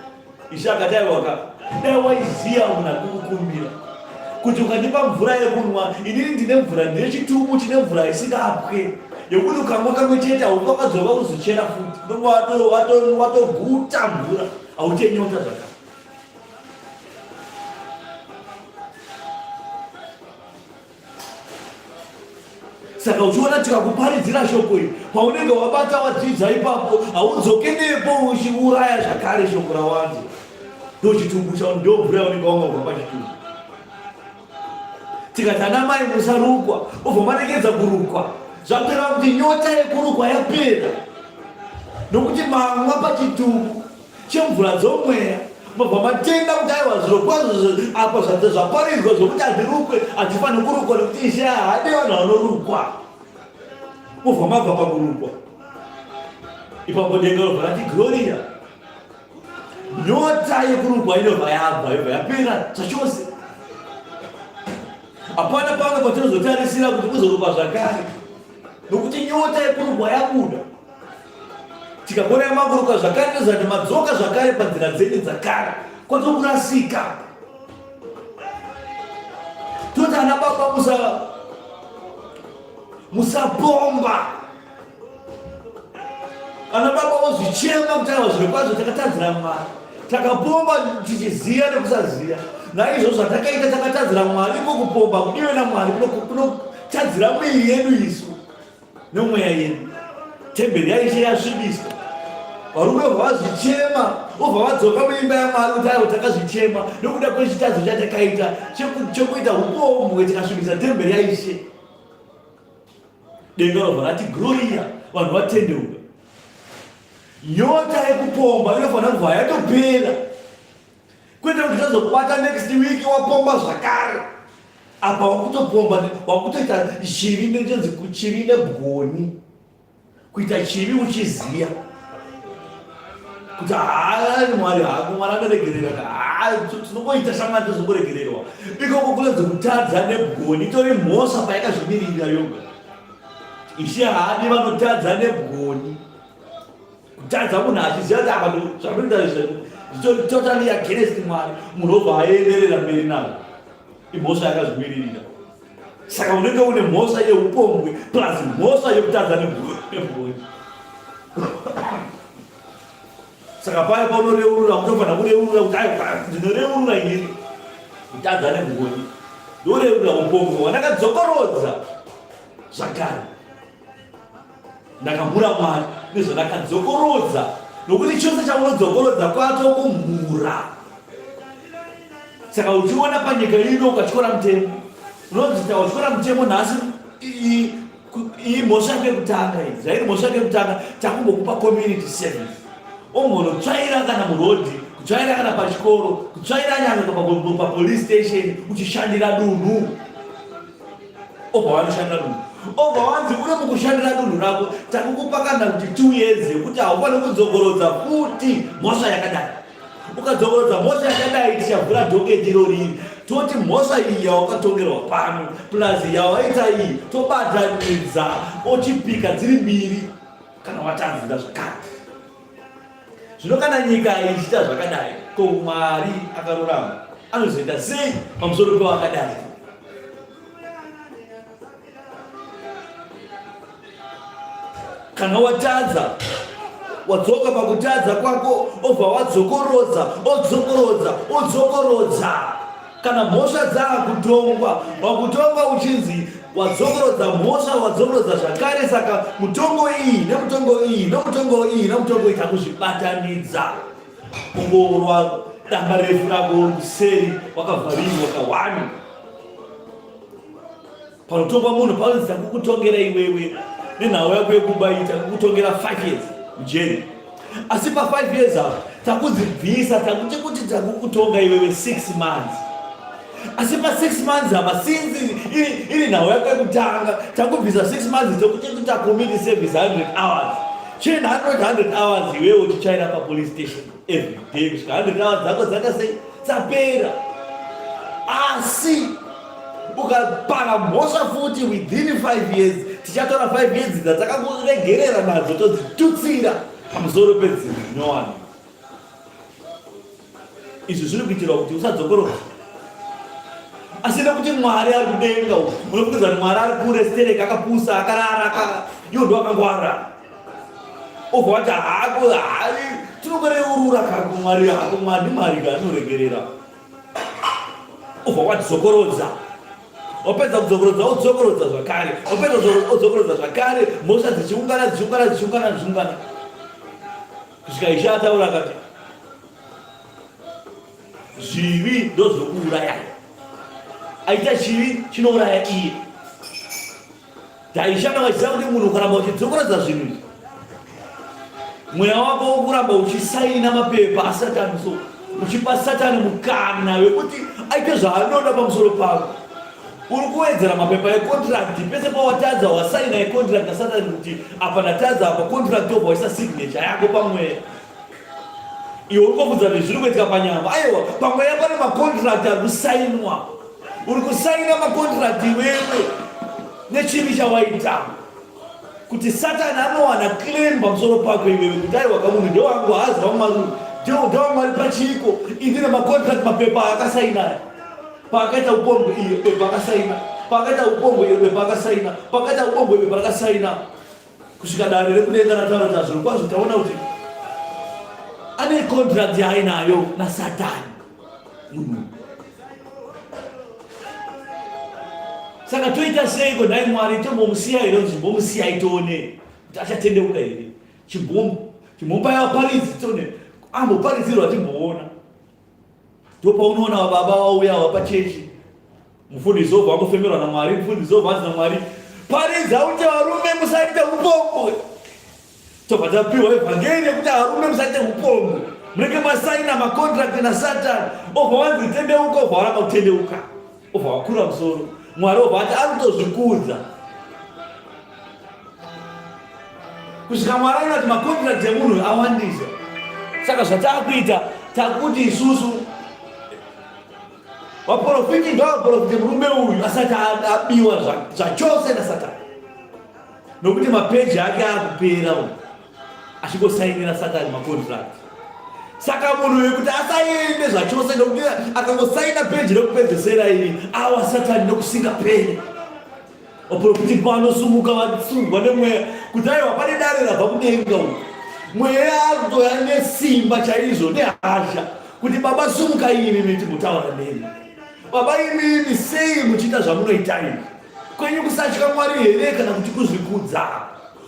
Ishe akati aiwaka, dai waiziva munhu ari kukukumbira kuti ukandipa mvura yekunwa, inini ndine mvura, ndine chitubu chine mvura isingapwe yekuti ukamwa kamwe chete haufi wakadzoka kuzochera futi, unenge watoguta mvura, hauchenyota zvakare. Saka uchiona tikakuparidzira shoko iri, paunenge wabata wadzidza ipapo, haudzoke nepo uchiuraya zvakare shoko rawanzwa. Ndochitumbu chao, ndo mvura yaunenge wamwa kubva pachitumbu. Tikati ana mai musarukwa, obva marekedza kurukwa, zvakureva kuti nyota yekurukwa yapera, nokuti mamwa pachitumbu chemvura dzomweya mabva matenda kuti aiwa zvirokwazvo apa zvaparidzwa zvokuti hazvirukwe, hatifaniri kurukwa nekuti Ishe haadi vanhu vanorukwa. Mobva mabva pakurukwa ipapo, denga robva rati gloria, nyota yekurukwa inobva yabva, yobva yapera zvachose. Hapana pamwe patinozotarisira kuti kuzorukwa zvakare, nokuti nyota yekurukwa yabuda. Tikagona yamakuruka zvakare, toziva kuti madzoka zvakare panzira dzenyu dzakare, kwatokurasika. Toti ana baba musapomba. Ana baba vozvichema kuti aiwa zviro kwazvo takatadzira Mwari, takapomba tichiziva nekusaziva. Naizvozvo zvatakaita takatadzira Mwari. Iko kupomba kudiwe naMwari kunotadzira miviri yedu isu nomweya yedu. Temberi yaIshe yasvibiswa. Varume vobva vazvichema, vobva vadzoka muimba yaMwari kuti aiwa takazvichema nokuda kwechitadzo chatakaita chekuita upombwe, tikasvibisa temberi yaIshe. Denga robva rati gloria, vanhu vatendeuka. Nyota yekupomba inofanira kubva yatopera, kwete kuti tazokubata next week wapomba zvakare. Apa wakutopomba, wakutoita chivi nechinzi chivi nebwoni, kuita chivi uchiziva kuti haa Mwari hako, Mwari anoregerera, haa tinongoita shamwari tozongoregererwa. Ikoko kunonzi kutadza nebwoni, itori mhosva payakazvimirira yoga. Ishe haadi vanotadza nebwoni. Kutadza munhu achiziva kuti apa zvandinoita zvitori totally against Mwari, munhu obva aenderera mberi nazvo, imhosva yakazvimiririra. Saka unenge une mhosva yeupombwe plus mhosva yekutadza nemhuri. Saka paya paunoreurura unofanira kureurura kuti aiwa ndinoreurura inini kutadza nemhuri, ndoreurura upombwe hwandakadzokorodza zvakare. Ndakamhura Mwari nezvandakadzokorodza, nokuti chose chaunodzokorodza kwato kumhura. Saka uchiona panyika ino ukatyora mutemo, unonzi utyora mutemo nhasi iyi mhosva yako yekutanga iyi, zvairi mhosva yako yekutanga, takumbokupa community service, ombonotsvaira kana murodhi, kutsvaira kana pachikoro, kutsvaira nyangwe papolice station, uchishandira dunhu. Obva wanoshandira dunhu, obva wanzi uri mukushandira dunhu rako, takukupa kana kuti 2 years yekuti haufani kudzokorodza futi mhosva yakadai. Ukadzokorodza mhosva yakadai tichavhura dhoketi irori, toti mhosva iyi yawakatongerwa pano plus yawaita iyi tobatanidza, ochipika dziri mbiri kana watadzira zvakare. Zvino kana nyika ichiita zvakadai, ko Mwari akarurama anozoita sei pamusoro pewakadai? Kana watadza, wadzoka pakutadza kwako, obva wadzokorodza, odzokorodza, odzokorodza. Kana mhosva dzakutongwa, wakutongwa uchinzi wadzokorodza mhosva, wadzokorodza zvakare. Saka mutongo iyi nemutongo iyi nemutongo iyi nemutongo iyi takuzvibatanidza, ungorwa damba refu rako kuseri wakavharirwa kawani. Panotongwa munhu panonzi takukutongera iwewe nenhau yako yekuba iyi, takukutongera 5 years mujeri, asi pa 5 years apa takudzibvisa, takuti kuti takukutonga iwewe 6 months, asi pa 6 months apa since iri nhau yako yekutanga takubvisa 6 months, tokuti kuita community service 100 hours. Chii 100 hours? Iwewe uchichaira papolice station every day kusvika 100 hours dzako dzakasei dzapera. Asi ukapara mhosva futi within 5 years, tichatora 5 years dzatakakuregerera nadzo todzitutsira pamusoro pedzimwe nyowani. Izvi zviri kuitirwa kuti usadzokorora. Asi nekuti Mwari ari kudenga, unofungidzwa kuti Mwari ari kure sterek, akapusa, akarara, iwo ndo akangwara, obva wati hako hai, tinongoreurura kako Mwari hako, Mwari Mwari ka anoregerera. Obva wadzokorodza, wapedza kudzokorodza, wodzokorodza zvakare, wapedza odzokorodza zvakare, mhosva dzichiungana, dzichiungana, dzichiungana, dzichiungana, kusvika Ishe ataura akati zvivi ndozvokuurayai, aita chivi chinouraya iye. Taishanda vachiziva kuti munhu ukaramba uchidzokorodza zvinhu izvi, mweya wako wokuramba uchisaina mapepa aSatani, so uchipa Satani mukana wekuti aite zvaanoda pamusoro pako. Uri kuwedzera mapepa econtract pese pawatadza, wasaina econtract naSatani kuti apa ndatadza apa, contract obva waisa signature yako pamweya. Iwe uri kobvunza kuti zviri kuitika panyama. Aiwa, pamweya pane macontract ari kusainwa. Uri kusaina macontract iwewe nechivi chawaita, kuti Satani anowana claim pamusoro pako iwewe kuti aiwa kamunhu ndewangu, haazi waMwari, ndewamwari pachiko? Ini nemacontract, mapepa akasainaya paakaita upombwe, iyo pepa akasaina, paakaita upombwe, iyo pepa akasaina, paakaita upombwe, pepa rakasaina, kusvika dare rekudenga rataura kuti zviro kwazvo taona kuti ane contract yaainayo naSatani munhu. Saka toita seiko nhai Mwari? Tombomusiya here? Chimbomusiyai tione kuti achatendeuka here. Chimbomupai vaparidzi tione amboparidzirwa, timboona. Ndopaunoona vababa vauya vapachechi, mufundisi obva angofemerwa naMwari, mufundisi obva anzi naMwari, paridza kuti varume musaite upombwe. Tobva tapiwa evhangeri yekuti varume musaite upombwe, munenge masaina makontrakt naSatani. Obva wanzi tendeuka, obva waramba kutendeuka, obva wakura musoro. Mwari obva ati ari kutozvikudza, kusvika Mwari aona kuti makontrakt emunhu awandisa. Saka zvataakuita, takuti isusu vaprofiti ngavaprofite murume uyu asati abiwa zvachose naSatani, nokuti mapeji ake akupera achingosainira Satani makontrakt. Saka munhu uyu kuti asaende zvachose, nokuti akangosaina peji rekupedzesera iri, awa Satani nokusingaperi. Vaprofiti panosumuka vasungwa nemweya kuti aiwa pane dare rabva kudenga uku. Mweya akutoya nesimba chaizvo nehasha kuti baba sumuka imimi timbotaura nemi. Baba imimi sei muchiita zvamunoita izvi? Kwenyu kusatya Mwari here kana kuti kuzvikudza?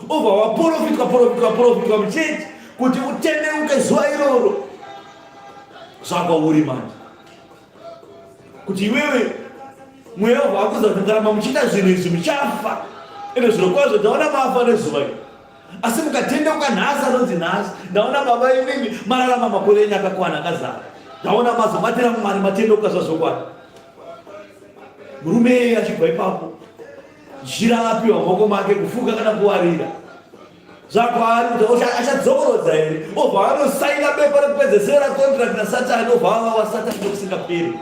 Obva waprofitwa profitwa profitwa muchechi kuti utendeuke zuva iroro. Zvakwauri manje. Kuti iwewe mweya wabva wakuudza kuti mukaramba muchiita zvinhu izvi muchafa. Ende zvirokwazvo ndaona mafa nezuva iri. Asi mukatendeuka nhasi anonzi nhasi ndaona baba imimi mararama makore enyu akakwana akazara. Ndaona mazobatira Mwari matendeuka zvazvokwadi. Murume iyeye achibva ipapo jira apiwa maoko make kufuka kana kuwarira zvakwaari kuti achadzokorodza here obva anosaina bepa rekupedzesera contract nasatani obva ava wasatani nokusingaperi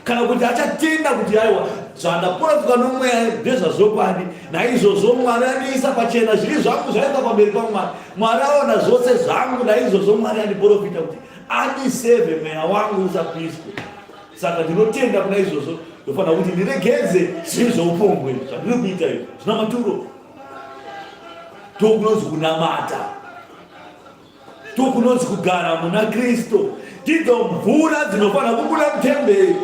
kana kuti achatenda kuti aiwa zvandaporofitwa nomweya ndezvazvokwadi naizvozvo mwari andiisa pachena zviri zvangu zvainga pamberi pamwari mwari aona zvose zvangu naizvozvo mwari andiporofita kuti andisevhe mweya wangu usapiswe Saka ndinotenda kuna izvozvo, ndofanira kuti ndiregedze zvinhu zveupombwe zvandiri kuita izvi zvina maturo. Ndokunonzi kunamata, ndokunonzi kugara muna Kristu. Ndidzo mvura dzinofanira kubuda mutemberi,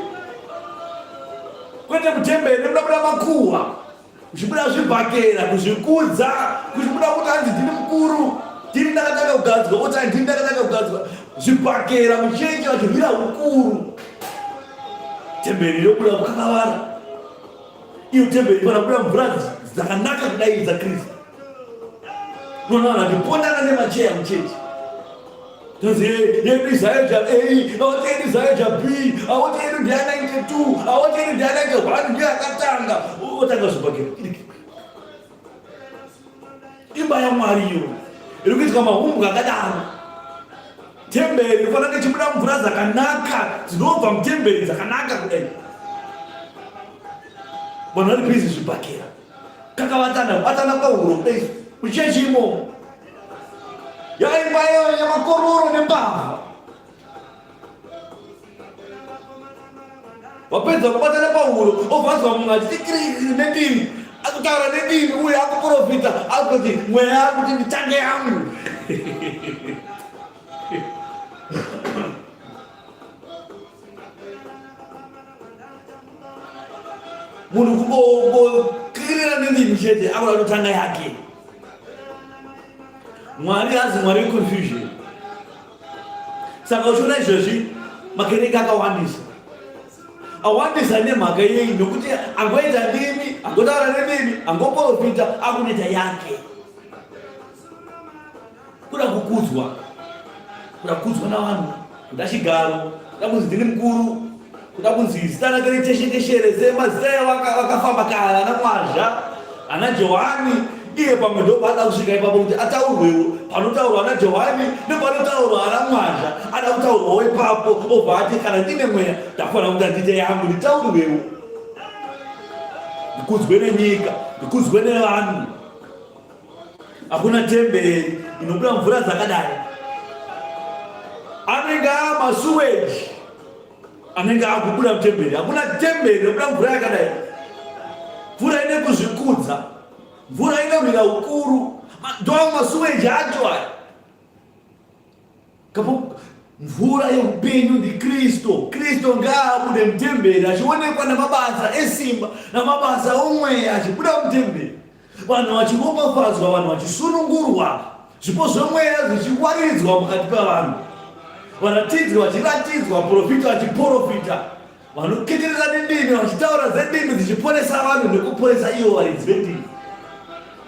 kwete mutemberi nekuda makuhwa. Kuchibuda zvibhakera, kuzvikudza, kuchibuda kuti hanzi ndini mukuru, ndini ndakatanga kugadzwa, oti ndini ndakatanga kugadzwa. Zvibhakera mucheche vachirwira ukuru. Temberi yobuda kukakavara. Iyo temberi ifana kubuda mvura dzakanaka kudai dzaKristu. Unoona vanhu vachipondana nemacheya muchechi. Tozi yedu iZayoja A, awoti yedu iZayoja B, awoti yedu ndiya 92, awoti yedu ndiya 91 ndiyo yakatanga. Otanga zvibhakera. Imba yaMwari iyo iri kuitwa mahumbwe akadaro. Temberi inofanira kunge ichibuda mvura dzakanaka dzinobva mutemberi dzakanaka kudai. Vanhu vari busy zvibhakera. Kakabatana batana pahuro kudai muchechi imomo. Yaimba yamakororo nembavha. Wapedza kubatana pahuro obvanzwa munhu achiti kirikiri nendimi akutaura nendimi uye akuprofita akuti mweya akuti nditange yangu. Munhu kungokirira nendimi chete akuda kutotanga yake. Mwari hazi Mwari weconfusion. Saka uchiona izvezvi makereke akawandisa. Awandisa nemhaka yei? Nokuti angoita ndimi, angotaura nendimi, angoprofita, akunoita yake. Kuda kukudzwa, kuda kukudzwa navanhu, kuda chigaro, kuda kunzi ndini mukuru, kuda kunzi zita rake ritesheteshere semazita evakafamba kare ana Mwazha, ana Johani. Iye pamwe ndopaada kusvika ipapo kuti ataurwewo panotaurwa ana Johani nepanotaurwa ana Mwazha, ada kutaurwawo ipapo, obva ati kana ndine mweya ndafanira kuti andiite yangu nditaurwewo, ndikudzwe nenyika, ndikudzwe nevanhu. Hakuna temberi inobuda mvura dzakadai. Anenge amasuweji anenge akubuda mutemberi. Hakuna temberi inobuda mvura yakadai. Mvura ine kuzvikudza, mvura inorwira ukuru. Ndo masuweji acho aya. Kapo mvura yeupenyu ndiKristu. Kristu ngaabude mutemberi achionekwa namabasa esimba namabasa omweya achibuda mutemberi. Vanhu vachiropafadzwa, vanhu vachisunungurwa, zvipo zvemweya zvichiwaridzwa pakati pevanhu, varatidzwa vachiratidzwa, vaprofita vachiprofita, vanoketerera nendimi vachitaura dzendimi dzichiponesa vanhu nekuponesa ivo varidzi vendimi.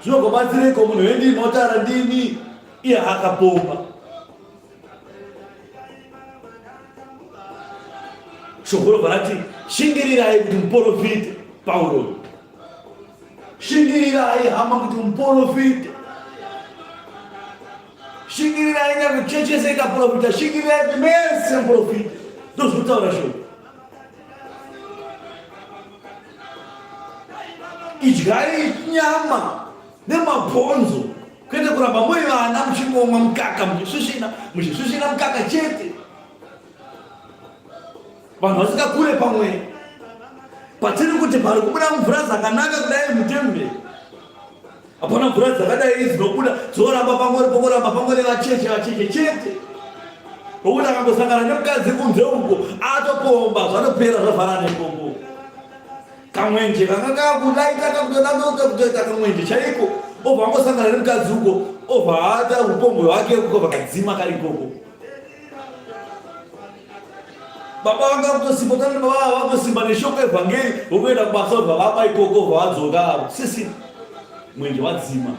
Zvinogobatsireiko munhu wendimi otaura ndimi iye akapomba? Shoko robva rati shingirirai kuti muporofite. Pauro, shingirirai hama kuti muporofite. Shingirirai nyange chechi yese ikaporofita, shingirirai kuti mese muporofite. Ndozvinotaura shoko. Idyai nyama nemabhonzo kwete kuramba muri vana muchingomwa mukaka muchisvisvina muchisvisvina mukaka chete. Vanhu vasingakure pamweya. Patiri kuti pari kubuda mvura dzakanaka kudai mutemberi, hapana mvura dzakadai dzinobuda dzoramba pangori pongoramba pangori vacheche vacheche chete. Nokuti akangosangana nemukadzi kunze uko atopomba zvatopera zvavhara nepombo. Kamwenje kanga kakulaita kakutoda kutoita kamwenje chaiko obva angosangana nemukadzi uko obva ata upombwe hwake uko vakadzima kari ikoko. Baba vanga kutosimba tani baba vava vakutosimba neshoko evhangeri vokuenda kubasa obva vaba ikoko obva vadzoka avo sisi mwenje wadzima.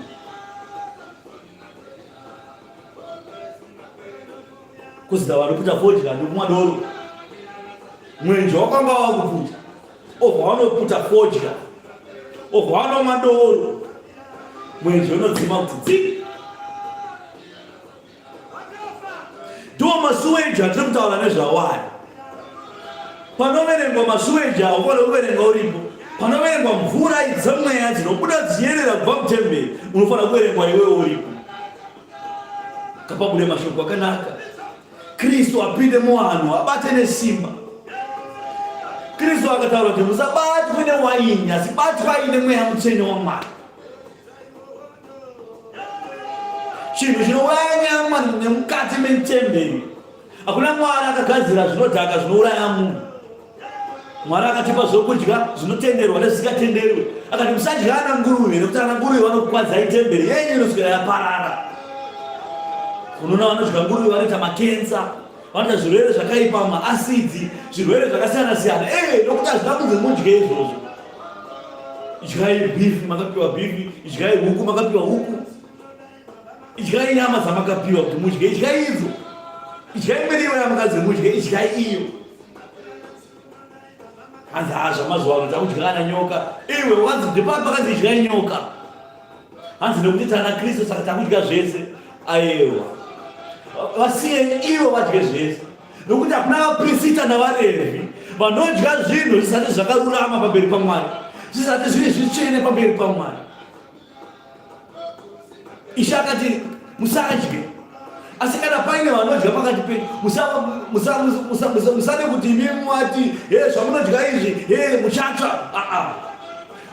Kuzida vanoputa fodya nekumwa doro mwenje wakanga wakuputa obva wanoputa fodya obva wanomwa doro mwenje unodzima kuti dzi Ndiwo masuweji atiri kutaura nezvawo aya. Panoverengwa masuweji awo unofanira kuverenga uripo. Panoverengwa mvura dzemweya dzinobuda dzichiyerera kubva mutemberi unofanira kuverengwa iwewe uripo. Kapabude mashoko akanaka. Kristu apinde muvanhu abate nesimba. Kristu akataura kuti musabatwe newaini asi batwai nemweya mutsvene waMwari. Chinhu chinouraya nyama nemukati metemberi. Hakuna Mwari akagadzira zvinodhaka zvinouraya munhu. Mwari akatipa zvokudya zvinotenderwa nezvisingatenderwe. Akati musadya ana nguruve nekuti ana nguruve vanokukwadzai temberi yenyu inoswera yaparara. Unoona vanodya nguruve vanoita makensa, vanoita zvirwere zvakaipa, maasidzi, zvirwere zvakasiyana siyana. Eh, nokuti hazvina kunzi mudye izvozvo. Idyai beef makapiwa beef, idyai huku makapiwa huku. Idyai nyama dzamakapiwa kuti mudye, idyai idzo. Idyai miriwo yamukanzi mudye, idyai iyo. Hanzi haa zvamazuva ano takudya kana nyoka. Iwe wanzi ndipapa pakanzi idyai nyoka. Hanzi nekuti tana Kristu saka takudya zvese. Ayewa. Vasiyei ivo vadye zvese. Nokuti hakuna vaPrisita navaRevhi vanodya zvinhu zvisati zvakarurama pamberi paMwari, zvisati zviri zvitsvene pamberi paMwari. Ishe akati musadye, asi kana paine vanodya pakati penyu musade kuti imi mwati he zvamunodya izvi he muchatsva. Aa,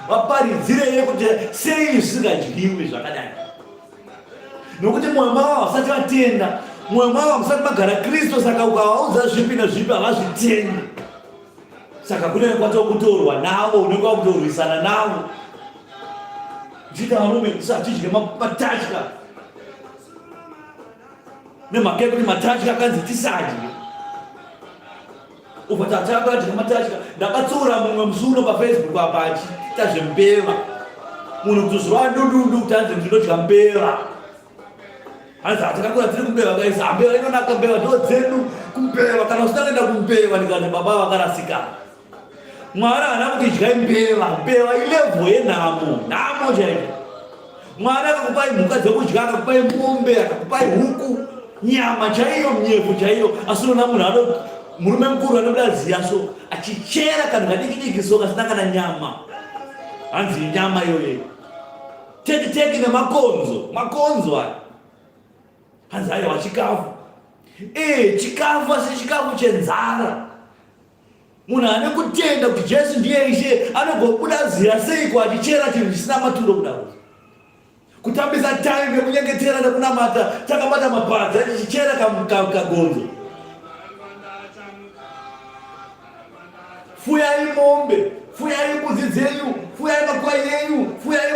vaparidzirei kuti sei zvisingadyiwi zvakadai. Nokuti mwoyo mavo havasati vatenda, mwoyo mavo hamusati magara Kristu. Saka ukavaudza zvipi nezvipi havazvitendi. Saka kunenge kwatokutorwa navo, unenge wakutorwisana navo. Uchiita varume tisatidye matatya nemhaka yekuti matatya akanzi tisadye. Ubva tatanga adya matatya. Ndakatsiura mumwe musi uno paFacebook apa achiita zvembeva. Munhu kutozvirova dundundu kuti anzi ndinodya mbeva. Hanzi hatakakura tiri kumbeva kaisa mbeva inonaka mbeva ndo dzedu kumbeva kana usina kuenda kumbeva ndikati baba vakarasika. Mwari haana kuti idyai mbeva, mbeva ilevel yenhamo, nhamo chaiyo. Mwari akakupai mhuka dzekudya, akakupai mombe, akakupai huku, nyama chaiyo, mnyefu chaiyo. Asi unoona munhu ano murume mukuru anobuda ziya so achichera kanhu kadiki diki so kasina kana nyama. Hanzi nyama iyoyo. Teki teki nemakonzo, makonzo aya. Hanzi aiwa chikafu. Eh, chikafu asi chikafu chenzara. Munhu ane kutenda kuti Jesu ndiye Ishe anogobuda ziya seiko achichera chinhu chisina maturo kudaro? Kutambisa time yekunyengetera nekunamata takabata mapadza tichichera kagonzo. Fuyai mombe, fuyai mbudzi dzenyu, fuyai makwai enyu, fuyai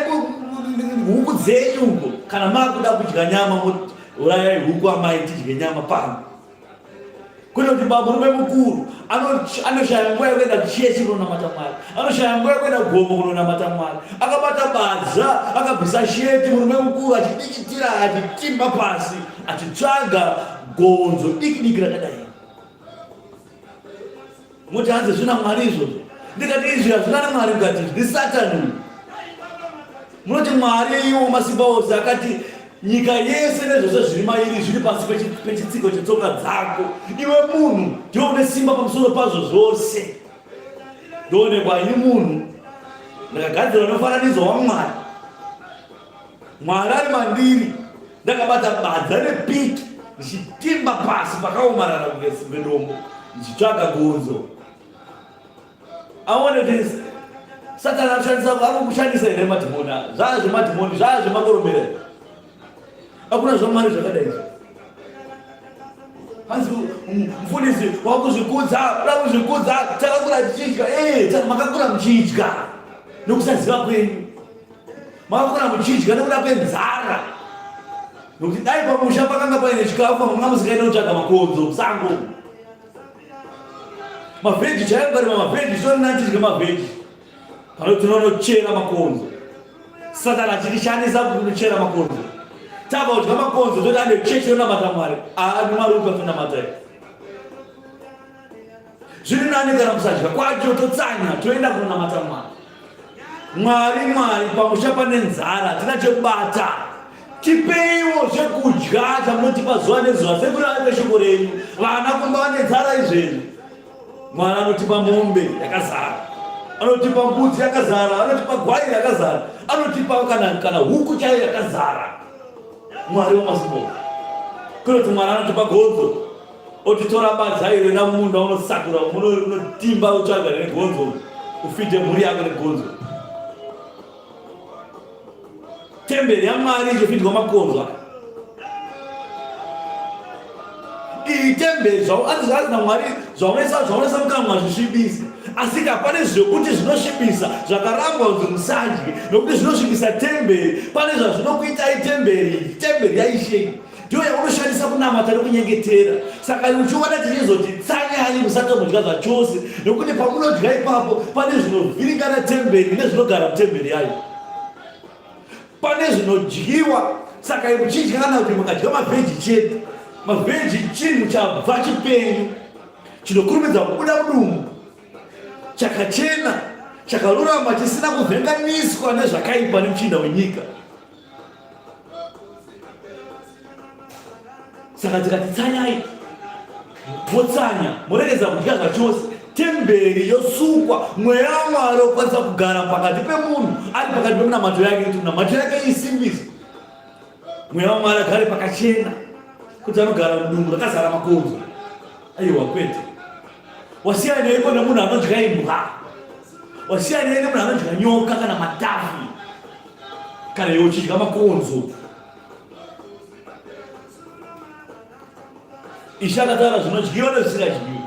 huku dzenyu uko. Kana makuda kudya nyama, urayai huku amai tidye nyama pano. Kwete kuti murume mukuru anoshaya nguva yekuenda kuchechi kunonamata Mwari, anoshaya nguva yekuenda gomo kunonamata Mwari. Akabata badza, akabvisa sheti, murume mukuru achidikitira, achitimba pasi, achitsvaga gonzo diki diki rakadai. Moti hanzi zvina Mwari izvozvo. Ndikati izvi hazvina naMwari mukati izvi ndisatani uyu. Munoti Mwari iwo masimba ose akati nyika yese nezvose zviri mairi zviri pasi pechitsiko chetsoka dzako. Iwe munhu ndiwe une simba pamusoro pazvo zvose. Ndoonekwa ini munhu ndakagadzirwa nofananidzo waMwari. Mwari ari mandiri ndakabata badza nepiki ndichitimba pasi pakaomarara kunge dombo ndichitsvaga gonzo. I wanted this. Satani anoshandisa anokushandisa here madhimoni? Zvaa zvemadhimoni, zvaa zvemakoromera. Hakuna zvaMwari zvakadai izvo. Hanzi mufundisi wakuzvikudza, uda kuzvikudza, takakura tichidya. Eh, makakura muchidya nokusaziva kwenyu. Makakura muchidya nekuda kwenzara. Nokuti dai pamusha pakanga paine chikafu manga musikaenda kutsvaga makonzo musango. Mavheji chaiyo mukarima mavheji zvitori nani tidye mavheji. Pano tinonochera makonzo. Satani achitishandisa kuti tinochera makonzo. Tabva kudya makonzo toti ane chechi yonamata Mwari. Aa Mwari upi atonamata here? Zviri nani kana musadya kwacho totsanya toenda kunonamata Mwari. Mwari Mwari pamusha pane nzara hatina chekubata. Tipeiwo zvekudya chamunotipa zuva nezuva sekureva kweshoko renyu. Vana kumba vane nzara izvezvi. Mwari anotipa mombe yakazara, anotipa mbudzi yakazara, anotipa gwai rakazara, anotipa kana, kana huku chaiyo yakazara. Mwari wamasimba kunoti Mwari anotipa gonzo otitora badza iro enda mumunda unosakura unotimba utsvaga negonzo ufidhe mhuri yako negonzo. Temberi yaMwari ichifidwa makonzo aya. Iyi temberi zvaanzi naMwari zvaunesa zvaunesa mukanwa zvisvibise. Asi ka pane zvekuti zvinosvibisa zvakarambwa kunzi musadye nokuti zvinosvibisa temberi. Pane zvazvinokuitai temberi, temberi yaIshe ndiyo yaunoshandisa kunamata nokunyengetera. Saka uchiona tichizoti tsanyai musatombodya zvachose nokuti pamunodya ipapo pane zvinovhiringana temberi nezvinogara mutemberi yayo. Pane zvinodyiwa saka muchidya kana kuti mukadya mavheji chete, mavheji chinhu chabva chipenyu chinokurumidza kubuda mudumbu, chakachena, chakarurama, chisina kuvhenganiswa nezvakaipa nemuchinda wenyika. Saka tikati tsanyai, motsanya, moregedza kudya zvachose, temberi yosukwa, mweya waMwari okwanisa kugara pakati pemunhu ari pakati peminamato yake, kuti minamato yake isimbiswe. Mweya waMwari agare pakachena, kuti anogara mudumbu rakazara makonzo. Aiwa, kwete. Wasiyaneiko nemunhu anodya imbwa? Wasiyanei nemunhu anodya nyoka kana matafi? Kana iwe uchidya makonzo? Ishe akataura zvinodyiwa nezvisingadyiwi.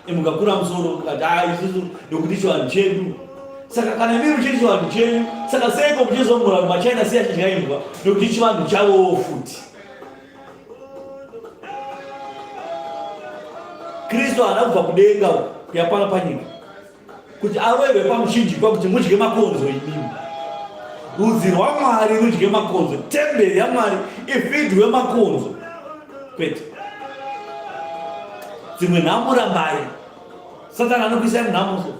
Mukakura musoro mukati haa isusu nekuti chivanhu chedu. Saka kana imi muchiri chivanhu chenyu, saka seiko muchizomura kuti maChina siya chidya imbwa nekuti chivanhu chavowo futi. Kristu haana kubva kudenga kuya pano panyika kuti aroverwe pamuchinjikwa kuti mudye makonzo imimi. Rudzi rwaMwari rudye makonzo, temberi yaMwari ifidwe makonzo. Kwete. Dzimwe nhamo rambai. Satani anokuisai munhamo so.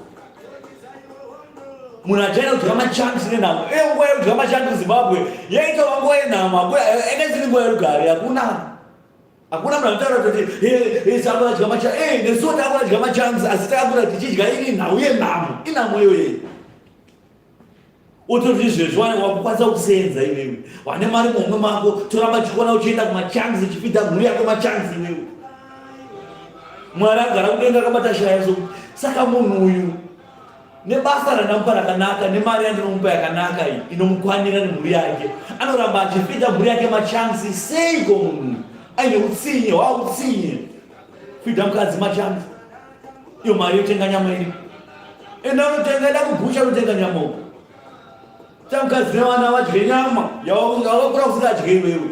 Munhu achaenda kudya machanks nenhamo. Iyo nguva yekudya machanks muZimbabwe yaitova nguva yenhamo. Hakuna yanga isiri nguva yerugare. Hakuna. Hakuna munhu anotaura kuti takura dya macha eh nesuwo takura dya machanks asi takakura tichidya iri nhau yenhamo. Inhamo iyoyo. Ototi izvezvi wane wakukwanisa kusenza iwewe. Wane mari muhomwe mako toramba tichikuona uchienda kumachanks uchifidha mhuri yako machanks iwewe. Mwari agara kudenga akabata shaya so saka munhu uyu nebasa randamupa rakanaka nemari yandinomupa yakanaka iyi inomukwanira nemhuri yake anoramba achifidha mhuri yake machansi seiko munhu aine utsinye hwautsinye fidha mukadzi machansi iyo mari yotenga nyama iri enda unotenga enda kubhucha unotenga nyama uko Chamukadzi nevana vadye nyama yawakura usingadye iwewe.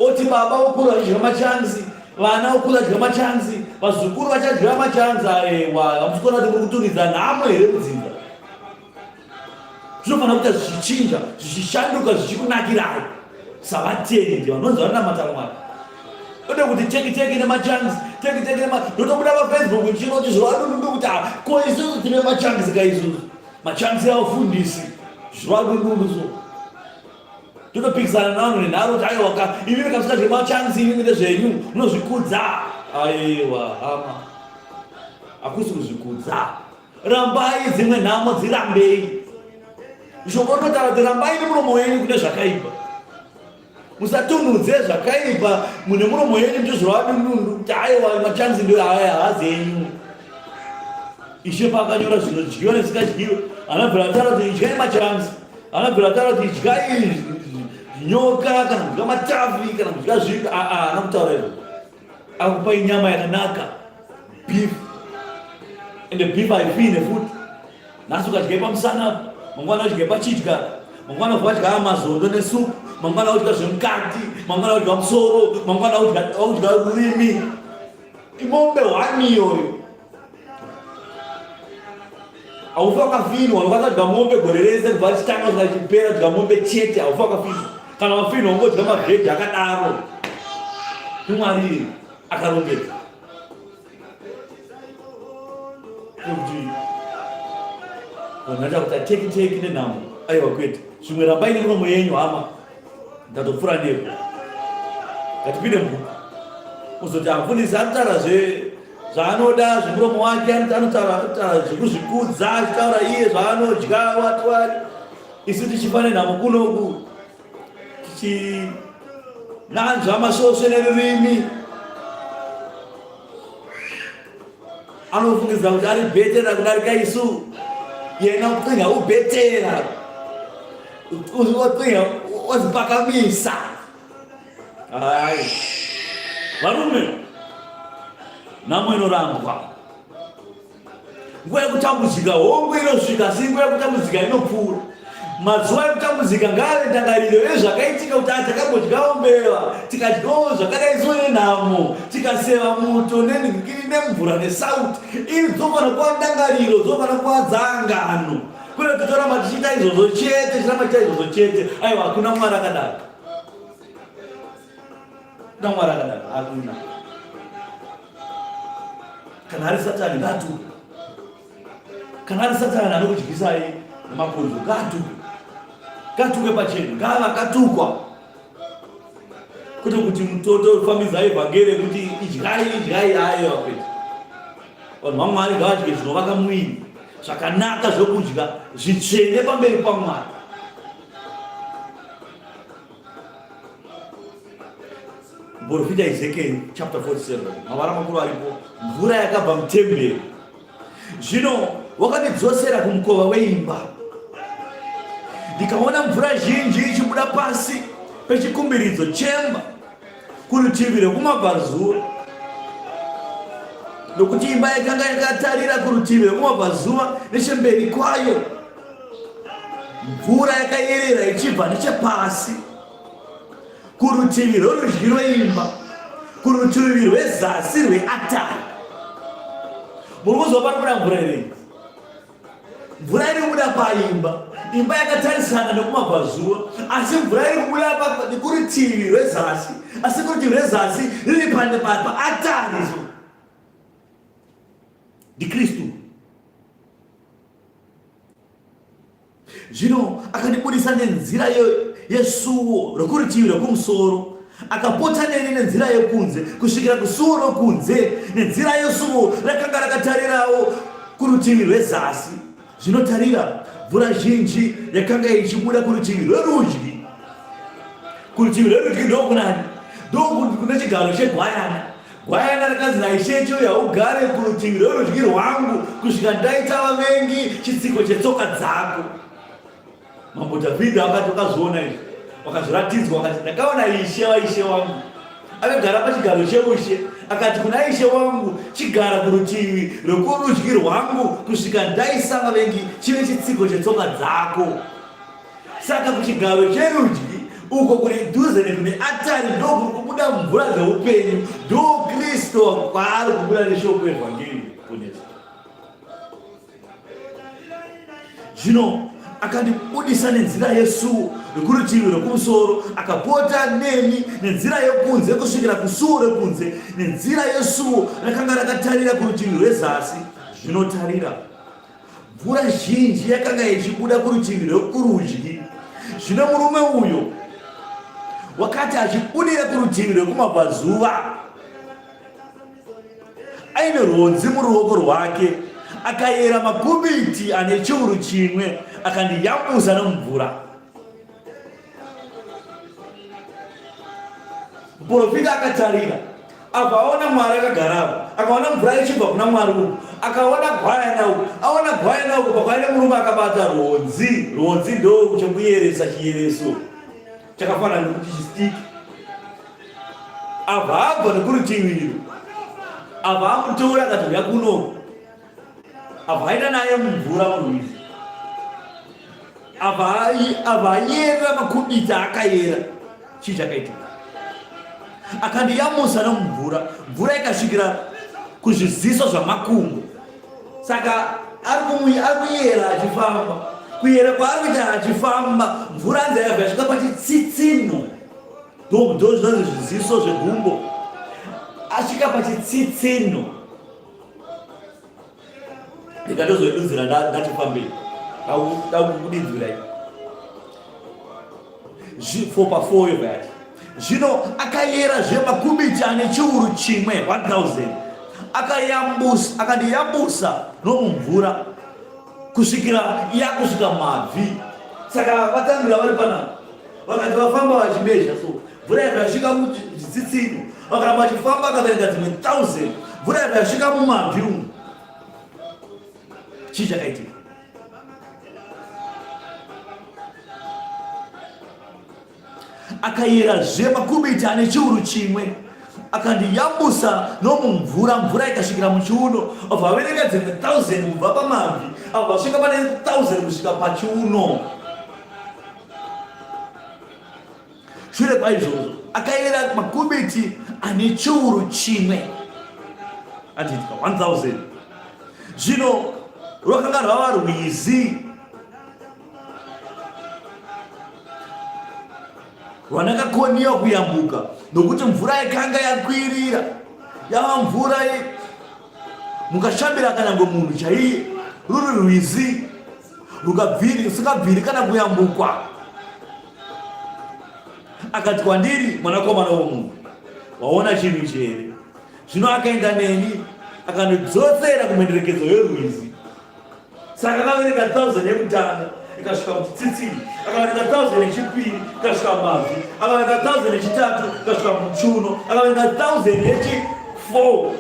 Oti baba wokura vachidya machanzi, vana wokura vachidya machanzi, vazukuru vachadya machanzi. Aewa, hamusi kuona kuti muri kutunhidza nhamo here mudzinza? Zvinofanira kuita zvichichinja, zvichishanduka, zvichikunakirai savatendi vanonzi vanonamata Mwari. Kwete kuti teki teki nemachanzi, teki teki nema ndotobuda paFacebook ndichinoti zviradundudu kuti ah, ko isusu tine machanzi ka isusu. Machansi avafundisi zviradundudu so totopikisana navanhu nenharo kuti aiwa ka imimi kamusika zvemachansi imimi ndezvenyu munozvikudza. Aiwa hama, hakusi kuzvikudza. Rambai dzimwe nhamo dzirambei. Shoko rinotaura kuti rambai nemuromo wenyu kune zvakaipa. Musatunhudze zvakaipa mune muromo yenyu ndizvo vadundundu kuti aiwa machansi ndio aya haazi enyu. Ishe paakanyora zvinodyiwa nezvisingadyiwe, anobvira ataura kuti idyai machanzi, anobvira ataura kuti idyai nyoka kana kudya matavi kana kudya zvipi. Aa, haana kutaura izvo. Akupai nyama yakanaka, beef, ende beef haifine futi. Nhasi ukadya pamusana, mangwana udye pachidya, mangwana wadya mazondo nesupu, mangwana udya zvemukati, mangwana udya musoro, mangwana udya rurimi. Imombe hwani iyoyo. Haufi wakafinwa, unokwanisa kudya mombe gore rese kubva chitanga kusvika chipera kudya mombe chete, haufi wakafinwa. Kana wafinwa ungodya mavheji akadaro. Mwari akarongedza. Kuti vanhu vaita kuti ateki teki nenhamo. Aiwa kwete. Zvimwe rambai nemuromo yenyu hama. Ndatopfuura nepo. Ngatipinde mubhuku. Kuzoti amfundisi anotaura zve zvaanoda zvemuromo wake anotaura zvekuzvikudza achitaura iye zvaanodya wati wati isu tichifa nenhamo kunoku tichinanzva masvosve nerurimi anofungidzira kuti ari bhetera kudarika isu yena ucinga ubhetera ucinga ozipakamisa Hai. Varume, nhamo inorambwa. Nguva yekutambudzika hongu inosvika, asi nguva yekutambudzika inopfuura. Mazuva ekutambudzika ngaave ndangariro yezvakaitika kuti takambodyawo mbeva, tikadyawo zvakadai so nenhamo, tikaseva muto nenhingiri nemvura nesauti. Idzi dzofanira kuva ndangariro, dzofanira kuva dzangano. Kwete kuti toramba tichiita izvozvo chete, tichiramba tichiita izvozvo chete. Aiwa, hakuna Mwari akadaro. Kuna Mwari akadaro hakuna. Kana ari Satani ngaatuke. Kana ari Satani anokudyisai nemakonzo ngaatuke. Ngatuke pachena, ngava akatukwa. Kwete kuti mutoto fambidzai vhangeri rekuti idyai idyai aiwa kwete. Vanhu vaMwari ngavadye zvinovaka muviri, zvakanaka zvokudya zvitsvene pamberi paMwari. Muprofita Ezekiel chapter 47 mavara makuru aripo, mvura yakabva mutemberi. Zvino wakandidzosera kumukova weimba, ndikaona mvura zhinji ichibuda pasi pechikumbiridzo chemba kurutivi rwekumabvazuva, nokuti imba yakanga yakatarira kurutivi rwekumabvazuva nechemberi kwayo. Mvura yakayerera ichibva nechepasi kurutivi rworudyi rweimba, kurutivi rwezasi rweatari. Muri kuzwa panobuda mvura here? Mvura iri kubuda paimba, imba yakatarisana nekumabvazuva, asi mvura iri kubuda kurutivi rwezasi, asi kurutivi rwezasi riri paatari. NdiKristu. Zvino akandibudisa nenzira yesuo rokurutivi rwokumusoro, akapota neni nenzira yokunze kusvikira kusuo rokunze, nenzira yesuo rakanga rakatarirawo kurutivi rwezasi. Zvino tarira, mvura zhinji yakanga ichibuda kurutivi rwerudyi. Kurutivi rwerudyi ndokunani? Ndokune chigaro chegwayana. Gwayana rakanzi naIshe, Chiuya ugare kurutivi rwerudyi rwangu kusvika ndaita vavengi chitsiko chetsoka dzako. Mambo Dhavhidhi akati wakazviona izvi, wakazviratidzwa, akati ndakaona Ishe waIshe wangu akagara pachigaro cheushe, akati kuna Ishe wangu, chigara kurutivi rwekurudyi rwangu kusvika ndaisa vavengi chive chitsiko chetsoka dzako. Saka kuchigaro cherudyi uko kuri dhuze nekune atari ndokuri kubuda mvura dzeupenyu, ndo Kristu kwaari kubuda neshoko evhangeri kuponesa. Zvino akandibudisa nenzira yesuo rekurutivi rwekumusoro, akapota neni nenzira yokunze kusvikira kusuo rekunze, nenzira yesuo rakanga rakatarira kurutivi rwezasi. Zvino tarira, Mvura zhinji yakanga ichibuda kurutivi rwekurudyi. Zvino murume uyo wakati achibudira kurutivi rwekumabvazuva aine rwodzi muruoko rwake, akayera makubiti ane chiuru chimwe akandiyambusa nomumvura. Muprofita akatarira. Abva aona Mwari akagara apo, akaona mvura ichibva kuna Mwari uku, akaona gwayana uku, aona gwayana uku pakwaive murume akabata rwonzi. Rwonzi ndo chekuyeresa chiyereso chakafanana nekuti chistiki. Abva abva nekurutivi iro, abva amutora akati uya kuno, abva aenda naye mumvura murwizi, abva ayera makubita akayera. Chii chakaitika? Akandiyamusa nomumvura, mvura ikasvikira kuzviziso zvamakumbo. Saka ari kuyera achifamba, kuyera kwaari kuita achifamba, mvura anzi yabva yasvika pachitsitsinho, ndo zvinonzi zviziso zvegumbo, asvika pachitsitsinho. Ndikatozoidudzira ndati fambei, ndakukudidzirai 4 pa 4 yobva yati zvino akayera zvemakubiti ane chiuru chimwe 1000 akayambusa akandiyambusa nomumvura kusvikira yakusvika mabvi. Saka vatangira vari panapa vakati vafamba vachimezha so mvura yakasvika muchitsitsino, vakaramba vachifamba akaverenga dzimwe 1000 mvura yakasvika mumabvi umu. Chii chakaitika? Akayerazve makubiti ane chiuru chimwe akandiyambusa nomumvura, mvura ikasvikira muchiuno. Abva averenga dzimwe 1000 kubva pamabvi, abva asvika pane 1000 kusvika pachiuno. Shure kwaizvozvo akayera makubiti ane chiuru chimwe, atiitika 1000. Zvino rwakanga rwava rwizi rwandakakoniwa kuyambuka, nokuti mvura yakanga yakwirira, yava mvura mukashambira kanyange munhu chaiye, ruri rwizi rusingabviri kana kuyambukwa. Akati kwandiri, mwanakomana womunhu, waona chinhu ichi here? Zvino akaenda neni akandidzosera kumhenderekedzo yorwizi. Saka akaverenga 1000 yekutanga ikasvika muchitsitsini, akaverenga 1000 yechipiri ikasvika mabvi, akaverenga 1000 yechitatu ikasvika muchuno, akaverenga 1000 yechi4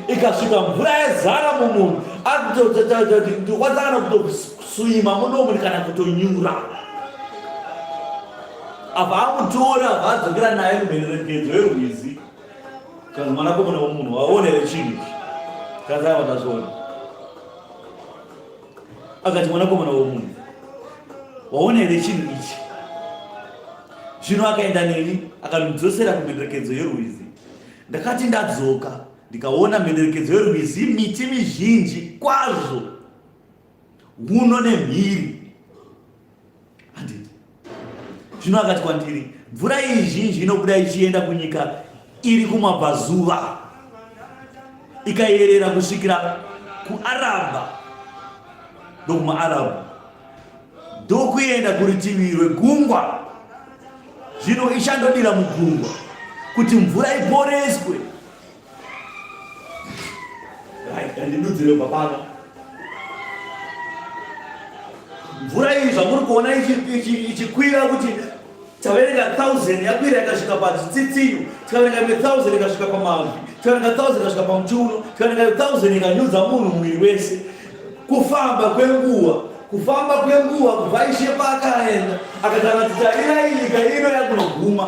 ikasvika mvura yazara mumunhu, akutokwanisa kana kutoswima munomu kana kutonyura. Apa amutora abva adzokera naye kumhenderekedzo yerwizi. Kanzi mwanakomana womunhu, waona here chinhu ichi? Kanzi aiwa ndazviona. Akati mwanakomana womunhu, waona here chinhu ichi? Zvino akaenda neni akandidzosera kumhenderekedzo yerwizi. Ndakati ndadzoka ndikaona mhenderekedzo yerwizi miti mizhinji kwazvo, uno nemhiri. Handiti. Zvino akati kwandiri, mvura iyi zhinji inobuda ichienda kunyika iri kumabvazuva, ikayerera kusvikira kuArabha, ndokumaArabhu, ndokuenda kurutivi rwegungwa. Zvino ichandodira mugungwa kuti mvura iporeswe. Right, ndandidudzire kubva pano. Mvura iyi zvamuri kuona ichikwira kuti taverenga 1000 yakwira ikasvika pachitsitsinho, tikaverenga imwe 1000 ikasvika pamabvi, tikaverenga 1000 ikasvika pamuchiuno, tikaverenga 1000 ikanyudza munhu muviri wese. Kufamba kwenguva, kufamba kwenguva kubva Ishe paakaenda akatanga kuti tarirai nyika ino yakunoguma.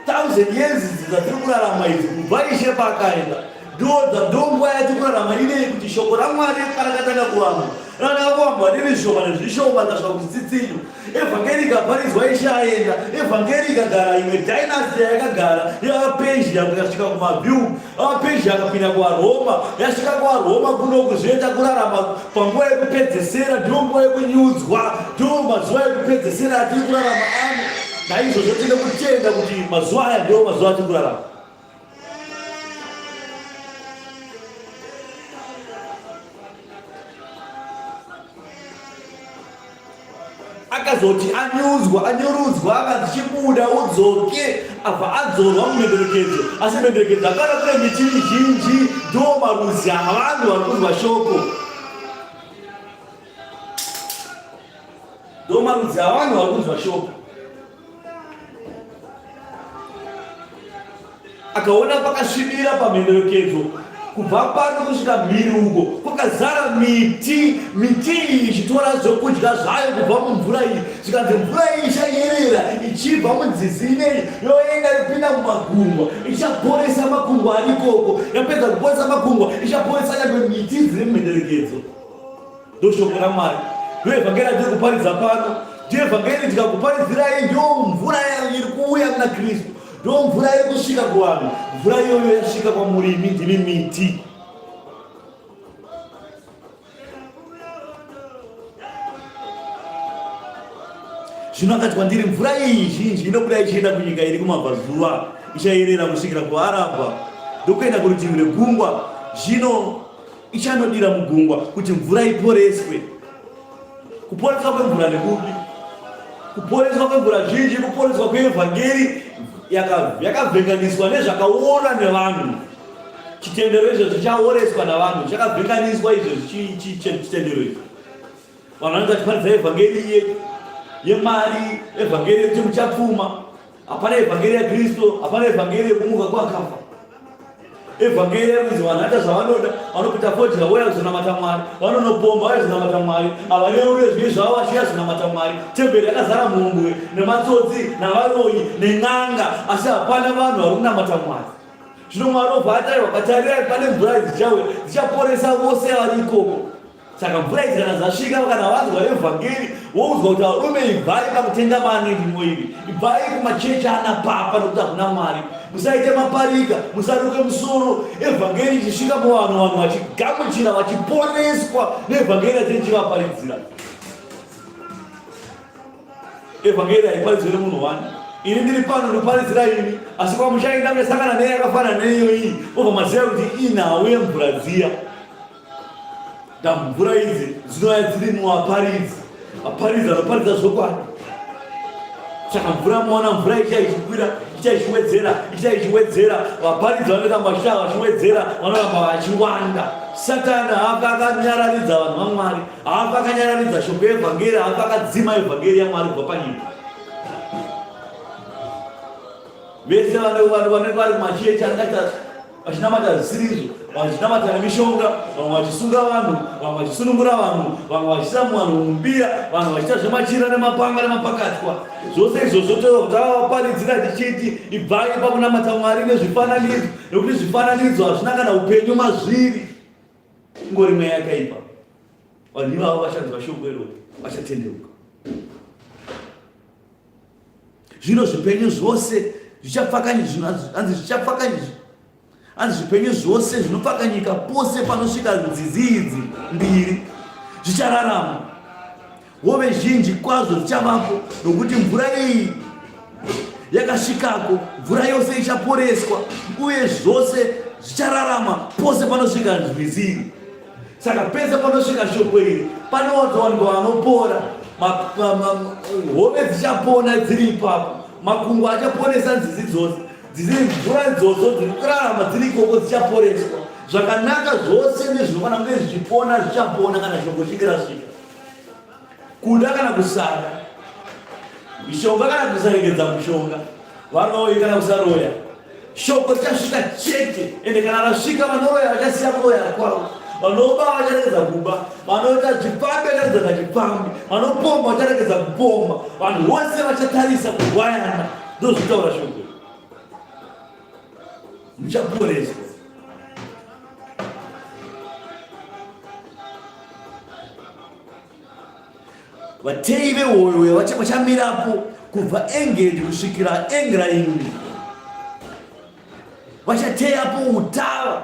1000 years idzi dzatiri kurarama idzi kubva Ishe paakaenda ndonguva yatiri kurarama inei kuti shoko raMwari parakatanga kuvambwa rakatanga kuvambwa riri zvishoma nezvishoma rikasvika kuchitsitsinho. Evhangeri ikaparidzwa Ishe aenda, evhangeri ikagara imwe dynasty yayakagara yavaPersia ikasvika kumabvi VaPezhia akapinda kuvaRoma, yasvika kuvaRoma kunoku zvinoita kurarama panguva yekupedzesera, ndiyo nguva yekunyudzwa, ndiwo mazuva ekupedzesera atiri kurarama ano. Naizvozvo tine kutenda kuti mazuva aya ndiwo mazuva atiri kurarama. Akazoti anyudzwa, anyurudzwa, akanzi chibuda udzoke, abva adzorwa mumhenderekedzo. Asi mhenderekedzo akana kune miti mizhinji, ndo marudzi avanhu vari kunzwa shoko, ndo marudzi avanhu vari kunzwa shoko. Akaona pakasvibira pamhenderekedzo kubva pano kusvika mhiri uko kwakazara miti, miti iyi ichitora zvokudya zvayo kubva mumvura iyi. Zvikanzi mvura iyi ichayerera ichibva munzizi ineyi yoenda yopinda mumagungwa, ichaporesa makungwa ari ikoko. Yapedza kuporesa makungwa, ichaporesa nyangwe miti dziri mumhenderekedzo. Ndoshoko raMwari, ndoevhangeri yatiri kuparidza pano. Ndiyo evhangeri tikakuparidzirai, ndiyo mvura iri kuuya muna Kristu, ndiyo mvura iri kusvika kuvanhu. Mvura iyoyo yasvika kwamurimi, ndimi miti. Zvino akati kwandiri, mvura iyi zhinji inobuda ichienda kunyika iri kumabvazuva, ichayerera kusvikira kuArabha, ndokuenda kurutivi rwegungwa. Zvino ichanodira mugungwa kuti mvura iporeswe. Kuporeswa kwemvura ndekupi? Kuporeswa kwemvura zhinji, kuporeswa kweevhangeri yakavhenganiswa nezvakaora nevanhu. Chitendero izvo zvichaoreswa navanhu, chakavhenganiswa izvo chitendero izvo. Vanhu vanenge vachiparidza evhangeri yemari, evhangeri yekuti muchapfuma. Hapana evhangeri yaKristu, hapana evhangeri yekumuka kwakafa. Evhangeri yakunzi vanhu vaita zvavanoda, vanopinda fodya vouya kuzonamata Mwari, vanonopomba vauya kuzonamata Mwari, havareurure zvivi zvavo vachiuya kuzonamata Mwari. Temberi yakazara mhombwe nematsotsi navaroyi nen'anga, asi hapana vanhu vari kunamata Mwari. Zvino Mwari obva ataiwa, patarirai pane mvura dzichauya dzichaporesa vose vari ikoko. Saka mvura idzi kana dzasvika kana vanzwa evhangeri woudzwa kuti varume ibvai pakutenga maanointing oil, ibvai kumachechi ana papa nokuti hakuna Mwari, musaite maparika, musaruke musoro. Evhangeri ichisvika muvanhu, vanhu vachigamuchira vachiponeswa neevhangeri yatiri Evhangeri haiparidzwe nemunhu wani. Ini ndiri pano ndoparidzira ini, asi kwamuchaenda muchasangana neye yakafanana neiyo iyi, obva maziva kuti inhau yemvura dziya. Ndamvura idzi dzinouya dziri muvaparidzi, vaparidzi vanoparidza zvokwadi. Saka mvura muona mvura icha ichikwira icha ichiwedzera icha ichiwedzera, vaparidzi vanoramba vachiita vachiwedzera, vanoramba vachiwanda. Satani haafi akanyararidza vanhu vaMwari, haafi akanyararidza shoko yevhangeri, haafi akadzima evhangeri yaMwari kubva panyika. Vese vanenge vari kumachechi angaita vachinamata zvisiri izvo, vachinamata nemishonga, vamwe vachisunga vanhu, vamwe vachisunungura vanhu, vamwe vachiisa muvanhu mumbira, vanhu vachiita zvemachira nemapanga nemapakatwa. Zvose izvozvo tavaparidzira tichiti ibvai pakunamata Mwari nezvifananidzo, nekuti zvifananidzo hazvina kana upenyu mazviri, ingori mweya yakaipa. Vanhu ivavo vachanzwa shoko iroro vachatendeuka. Zvino zvipenyu zvose zvichapfakanyizvanzi zvichapfakanyizwa hanzi zvipenyu zvose zvinopfakanyika pose panosvika nzizi idzi mbiri zvichararama. Hove zhinji kwazvo dzichavapo nokuti mvura iyi yakasvikako, mvura yose ichaporeswa uye zvose zvichararama pose panosvika nzizi iyi. Saka pese panosvika shoko iri panowanzowanikwa vanopora, hove dzichapona dziri ipapo, makungwa achaponesa nzizi dzose, nzizi mvura idzodzo dziri kurarama dziri ikoko dzichaporeswa. Zvakanaka zvose nezvinofanira kunge zvichipona zvichapona kana shoko richinge rasvika. Kuda kana kusada, mishonga kana kusaregedza mushonga, varoyi kana kusaroya, shoko richasvika chete. Ende kana rasvika, vanoroya vachasiya kuroya kwavo, vanoba vacharegedza kuba, vanoita chipfambi vacharegedza chipfambi, vanopomba vacharegedza kupomba, vanhu vose vachatarisa kugwayana. Ndozvitaura shoko, muchaporeswa. Vateyi vehove vachamirapo kubva Engedi kusvikira Engraimi. Vachateyapo utava,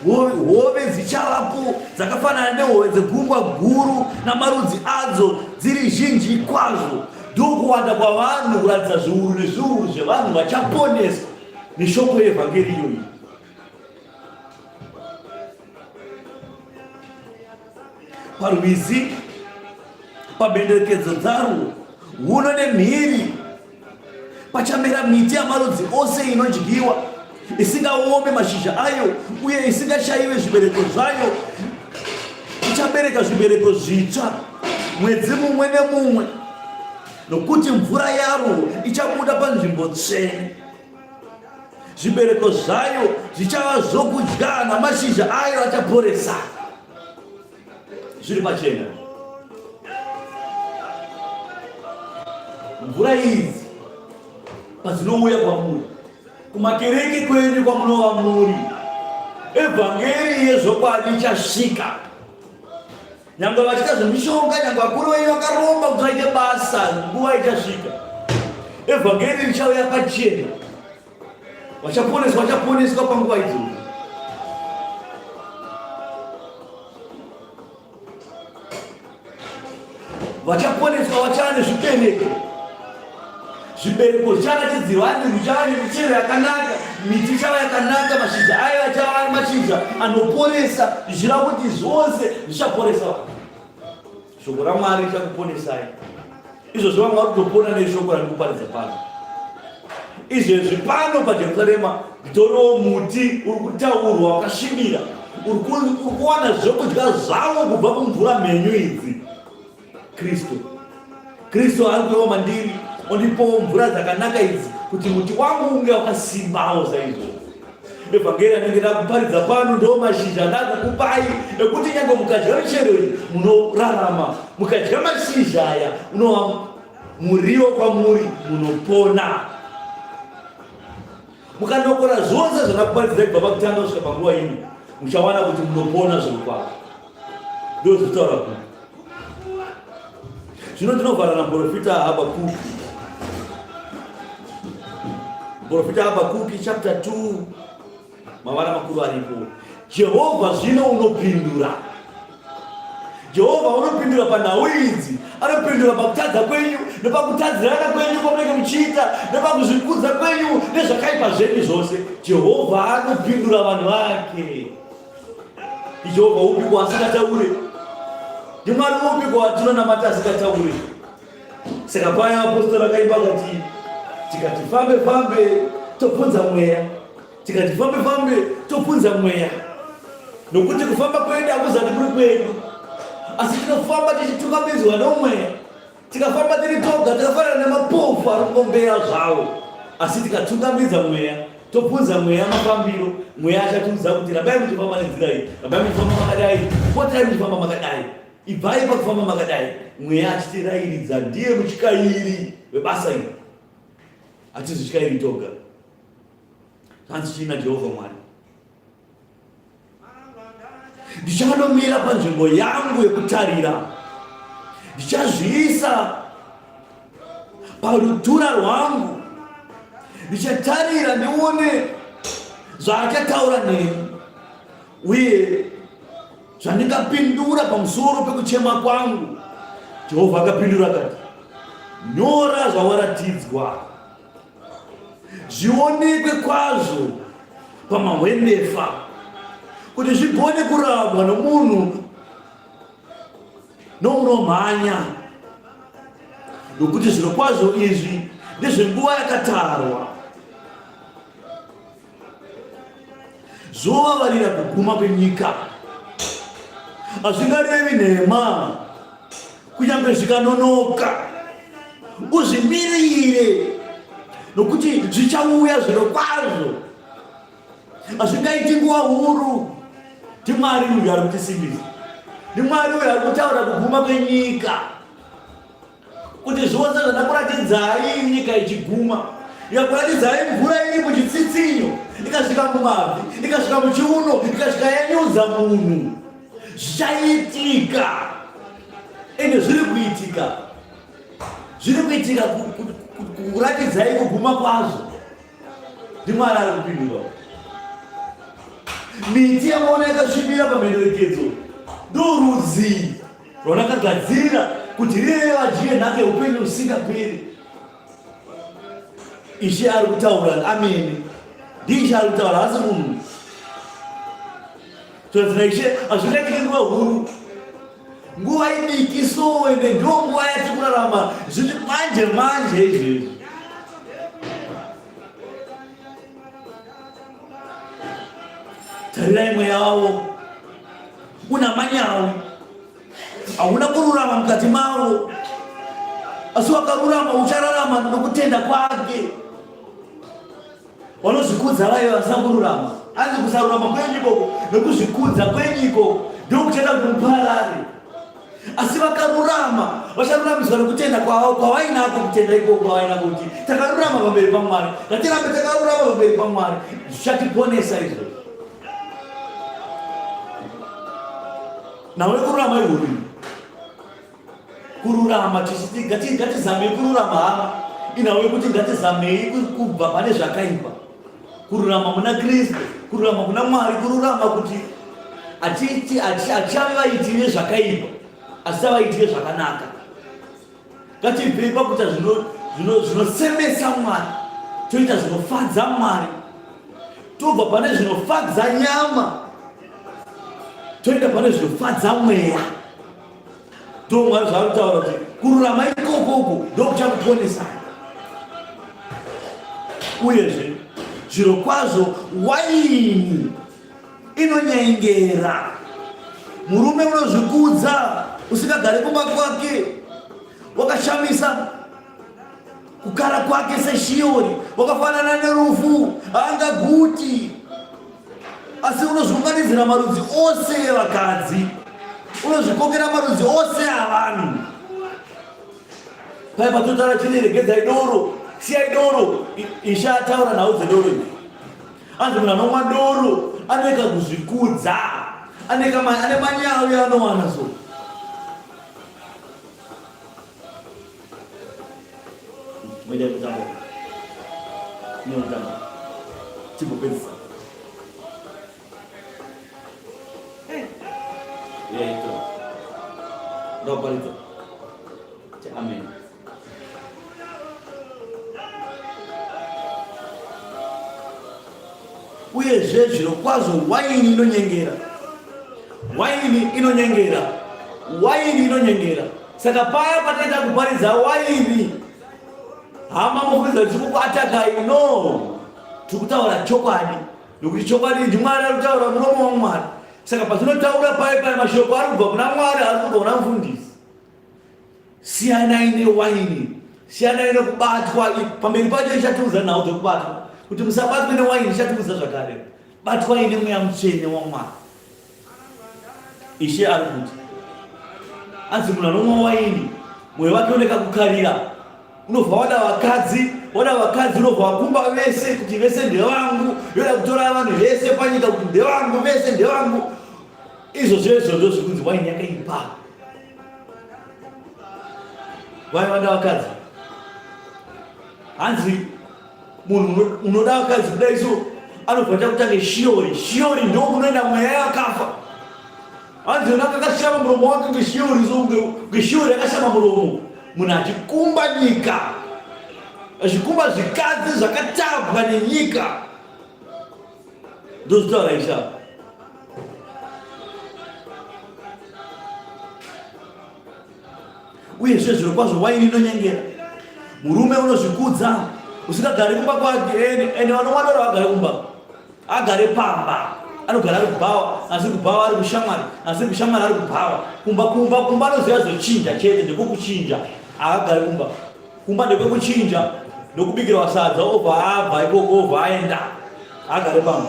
hove dzichavapo dzakafanana nehove dzegungwa guru namarudzi adzo dziri zhinji kwazvo. Ndokuwanda kwavanhu kuratidza zviuru nezviuru zvevanhu vachaponeswa neshoko yevhangeri iyoyi. Parwizi, pamhenderekedzo dzarwo, huno nemhiri, pachamera miti yamarudzi ose inodyiwa, isingaomi mashizha ayo uye isingashayiwi zvibereko zvayo. Ichabereka zvibereko zvitsva mwedzi mumwe nemumwe, nokuti mvura yarwo ichabuda panzvimbo tsvene. Zvibereko zvayo zvichava zvokudya namashizha ayo achaporesa. Zviri pachena. Mvura idzi padzinouya kwamuri, kumakereke kwenyu kwamunova muri, evhangeri yezvokwadi ichasvika. Nyangwe vachiita zvemishonga, nyangwe vakuru venyu vakaromba kuti vaite basa, nguva ichasvika. Evhangeri richauya pachena. Vachaponeswa, vachaponeswa panguva idzodzo. Vachaponeswa vachava nezvibereko. Zvibereko zvicharatidzirwa ani zvichava nemichero yakanaka, miti ichava yakanaka, mashizha ayo achava ari mashizha anoporesa, zvichireva kuti zvose zvichaporesa vanhu. Shoko raMwari richakuponesai. Izvozvo vamwe vari kutopona neshoko randiri kuparidza pano. Izvezvi pano paJerusarema nditoriwo muti uri kutaurwa wakasvibira, uri kuwana zvokudya zvawo kubva kumvura mhenyu idzi. Kristu. Kristu ari kuuyawo mandiri ondipawo mvura dzakanaka idzi kuti muti wangu unge wakasimbawo saizvozvo. Evhangeri anenge ndakuparidza pano ndo mashizha ndakukupai ekuti nyange mukadya michero iyi munorarama, mukadya mashizha aya unova muriwo kwamuri munopona. Mukanokora zvose zvandakuparidzirai kubva pakutanga kusvika panguva ino muchawana kuti munopona zvirokwazvo. Ndozvitaura kuti Zvino tinovhara naprofita Habakuki. Profita Habakuki chapter 2 mavara makuru aripo. Jehovha zvino unopindura. Jehovha unopindura panhau idzi, anopindura pakutadza kwenyu nepakutadzirana kwenyu kwamunenge muchiita nepakuzvikudza kwenyu nezvakaipa zvenyu zvose. Jehovha anopindura vanhu vake. NdiJehovha upi ko asingataure? NdiMwari upi ko atinonamata asingataure? Saka paya apostora akaimba akati tikati fambe fambe topunza mweya, tikati fambe fambe topunza mweya, nokuti kufamba kwedu hakuzati kuri kwedu, asi tinofamba tichitungamidzwa nomweya. Tikafamba tiri toga takafanana nemapofu ari kungombera zvawo, asi tikatungamidza mweya tobvunza mweya mafambiro, mweya achatiudza kuti rambai muchifamba nenzira iyi, rambai muchifamba makadai, potai muchifamba makadai, ibvai pakufamba makadai. Mweya achitirairidza, ndiye mutyairi webasa iri, hatizvityairi toga. Zvanzi chii naJehovha Mwari? Ndichanomira panzvimbo yangu yekutarira, ndichazviisa parutura rwangu, ndichatarira ndione zvaachataura neni uye zvandingapindura pamusoro pekuchema kwangu. Jehovha akapindura akati, nyora zvawaratidzwa zvionekwe kwazvo pamahwendefa kuti zvigone kurambwa nomunhu nounomhanya, nokuti zvirokwazvo izvi ndezvenguva yakatarwa, zvovavarira kuguma kwenyika. Hazvingarevi nhema, kunyange zvikanonoka. Uzvimirire, nokuti zvichauya zvirokwazvo. Hazvingaiti nguva huru. NdiMwari uyu ari kutisimbisa, ndiMwari uyu ari kutaura kuguma kwenyika. kuti zvose zvandakuratidzai nyika ichiguma, ikakuratidzai mvura iri muchitsitsinyo, ikasvika mumabvi, ikasvika muchiuno, ikasvika yanyudza munhu, zvichaitika. Ende zviri kuitika, zviri kuitika kuratidzai kuguma kwazvo. NdiMwari ari kupindura. Miti yamaona yakasvibira pamhenderekedzo ndorudzi rwandakagadzira kuti rive vadye nhaka yeupenyu husingaperi. Ishe ari kutaura, amene. NdiIshe ari kutaura, haasi munhu. Todzina Ishe, hazvingaitike nguva huru, nguva idiki so, ende ndiyo nguva yatiri kurarama zviri manje manje izvezvi. Tarirai mweya wavo una manyawi, hauna kururama mukati mavo, asi wakarurama uchararama nokutenda kwake. Vanozvikudza vaive vasina kururama. Anzi kusarurama kwenyu ikoko nekuzvikudza kwenyu ikoko ndokuchaita kuti muparare. Asi vakarurama vacharuramiswa nekutenda kwavo kwavainako, kutenda ikoko kwavainako kuti takarurama pamberi paMwari, ngatirambe takarurama pamberi paMwari, zvichatiponesa izvozvo. Nhau yekururama ihuru iyi. Kururama tichiti ngatizamei kururama hama, inhau yekuti ngatizamei kubva pane zvakaipa. Kururama muna Kristu, kururama kuna Mwari, kururama kuti hatichavi vaiti vezvakaipa asi tavaiti vezvakanaka. Ngatibvei pakuita zvinosemesa Mwari, toita zvinofadza Mwari. Tobva pane zvinofadza nyama toenda pane zvinofadza mweya. Ndo Mwari zvaari kutaura kuti kururama ikoko uko ndokuchakuponesai. Uyezve zvirokwazvo waini inonyengera murume unozvikudza usingagare kumba kwake, wakashamisa kukara kwake seshiori, wakafanana nerufu, haangaguti. Asi unozviunganidzira marudzi ose evakadzi, unozvikokera marudzi ose avanhu. Paya patotaura chine regedzai doro, siyai doro. Ishe ataura nhau dzedoro idzi. Anzi munhu anomwa doro anoita kuzvikudza, ane manyawi anowana so. Moita mutambo. Ine mutambo. Timbopedzisa. Yeah, ito. Ndoparidza. Amen. Uyezve zvirokwazvo waini inonyengera, waini inonyengera, waini inonyengera. Saka paya patinoita kuparidza waini, hama mufundisi tiri kukuatakai? No, tiri kutaura chokwadi, nokuti chokwadi ndiMwari ari kutaura muromo waMwari. Saka patinotaura paya paya mashoko ari kubva kuna Mwari, ari kubva kuna mufundisi. Siyanai newaini, siyanai nekubatwa. Pamberi pacho ichatiudza nhau dzekubatwa, kuti musabatwe newaini, ichatiudza zvakare. Batwai nemweya mutsvene waMwari. Ishe ari kuti anzi munhu anomwa waini mwoyo wake une kakukarira, unobva wada vakadzi, wada vakadzi, unobva wakumba vese kuti vese ndevangu, yoda kutora vanhu vese panyika kuti ndevangu, vese ndevangu. Izvo zvezvo ndozvikunzi waini yakaipa. Vai vada vakadzi, hanzi munhu unoda vakadzi kudai so anobva ta kutange shiori. Shiori ndo kunoenda mweya yakafa. Hanzi yona kakashama muromo wake ngeshiori, so ngeshiori yakashama muromo, munhu achikumba nyika, achikumba zvikadzi zvakatabwa nenyika. Ndozvitaura isha. Uyezve zvirokwazvo waini inonyengera murume unozvikudza usingagari kumba kwake. Ende vanomwa doro agare kumba, agare pamba, anogara ari kubhawa, asi kubhawa ari kushamwari, asi kushamwari ari kubhawa. Kumba kumba kumba anoziva zvochinja chete, ndekukuchinja, haagari kumba. Kumba ndekwekuchinja ndokubikirwa sadza obva abva ikoko obva aenda agare pamba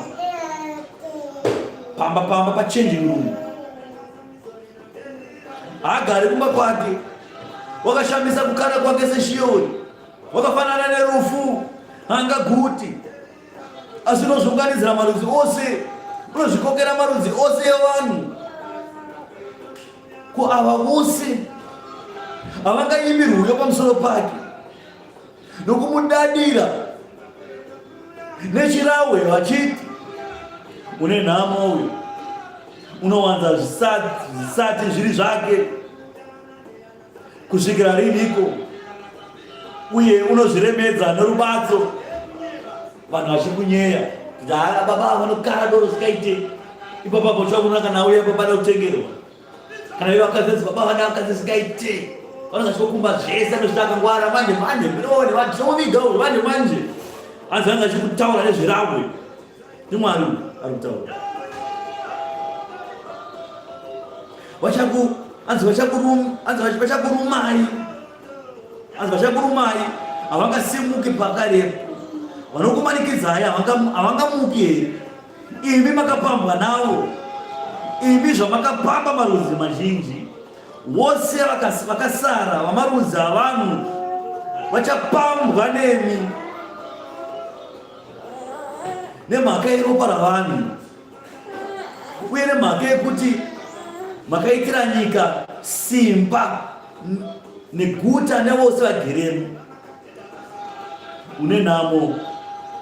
pamba pamba pachanging room, haagari kumba kwake. Wakashamisa kukara kwake seshiyori, wakafanana nerufu, haangaguti. Asi unozviunganidzira marudzi ose, unozvikokera marudzi ose evanhu. Ko ava vose havangaimbi rwiyo pamusoro pake nokumudadira nechirahwe vachiti, une nhamo uyo unowanza zvisati zviri zvake kusvikira riniko, uye unozviremedza norubatso, vanhu vachikunyeya kuti haa baba vanokara doro zikaite ipapo apo chakuona kana auya baba ada kutengerwa, kana ivo vakadzi baba vada vakadzi zikaite vanonga chikokumba zvese anozvita akangwara manje manje minoone vatoviga uyu manje manje. Hanzi vanga chikutaura nezvirahwe, ndiMwari ari kutaura. Vachaku hanzi vachakurum hanzi vachakurumai, hanzi vachakurumai, havangasimuki pakarepo. Vanokumanikidzai havangamuki here? Imi makapambwa navo, imi zvamakapamba marudzi mazhinji, vose vakasara vamarudzi avanhu vachapambwa nemi nemhaka yeropa ravanhu uye nemhaka yekuti makaitira nyika simba neguta nevose vageremo. Une nhamo,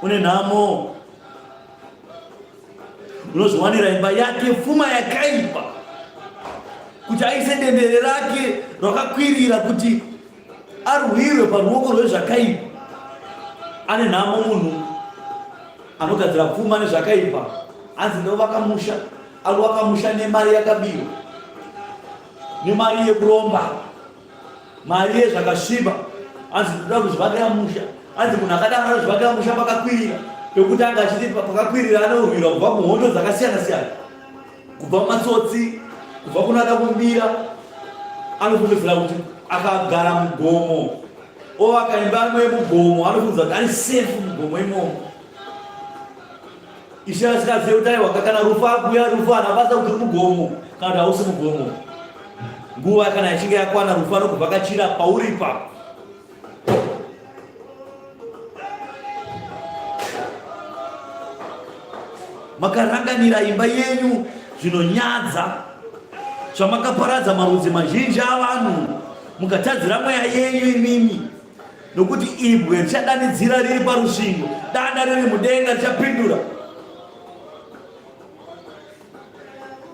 une nhamo, unozviwanira imba yake pfuma yakaipa, kuti aise dendere rake rakakwirira kuti arwirwe paruoko rwezvakaipa. Ane nhamo munhu anogadzira pfuma nezvakaipa, hanzi ndovaka musha, anovaka musha nemari yakabiwa, nemari yekuromba. Mari yezvakasviba hanzi ndinoda kuzvivakira musha hanzi munhu akadaro anozvivakira musha pakakwirira pekuti anga achiti pakakwirira anorwira kubva muhondo dzakasiyana siyana kubva mumatsotsi kubva kuna akakumbira anofungidzira kuti akagara mugomo ovaka imba imwe yemugomo anofungidzira kuti ari sefu mugomo imomo Ishe asingazive kuti aiwa kana rufu akuuya rufu haana basa kuti uri mugomo kana kuti hausi mugomo. Nguva kana ichinge yakwana rufu anokuvhakachira pauri ipapo. Makaranganira imba yenyu zvinonyadza zvamakaparadza marudzi mazhinji avanhu mukatadzira mweya yenyu imimi. Nokuti ibwe richadanidzira riri parusvingo, danda riri mudenga richapindura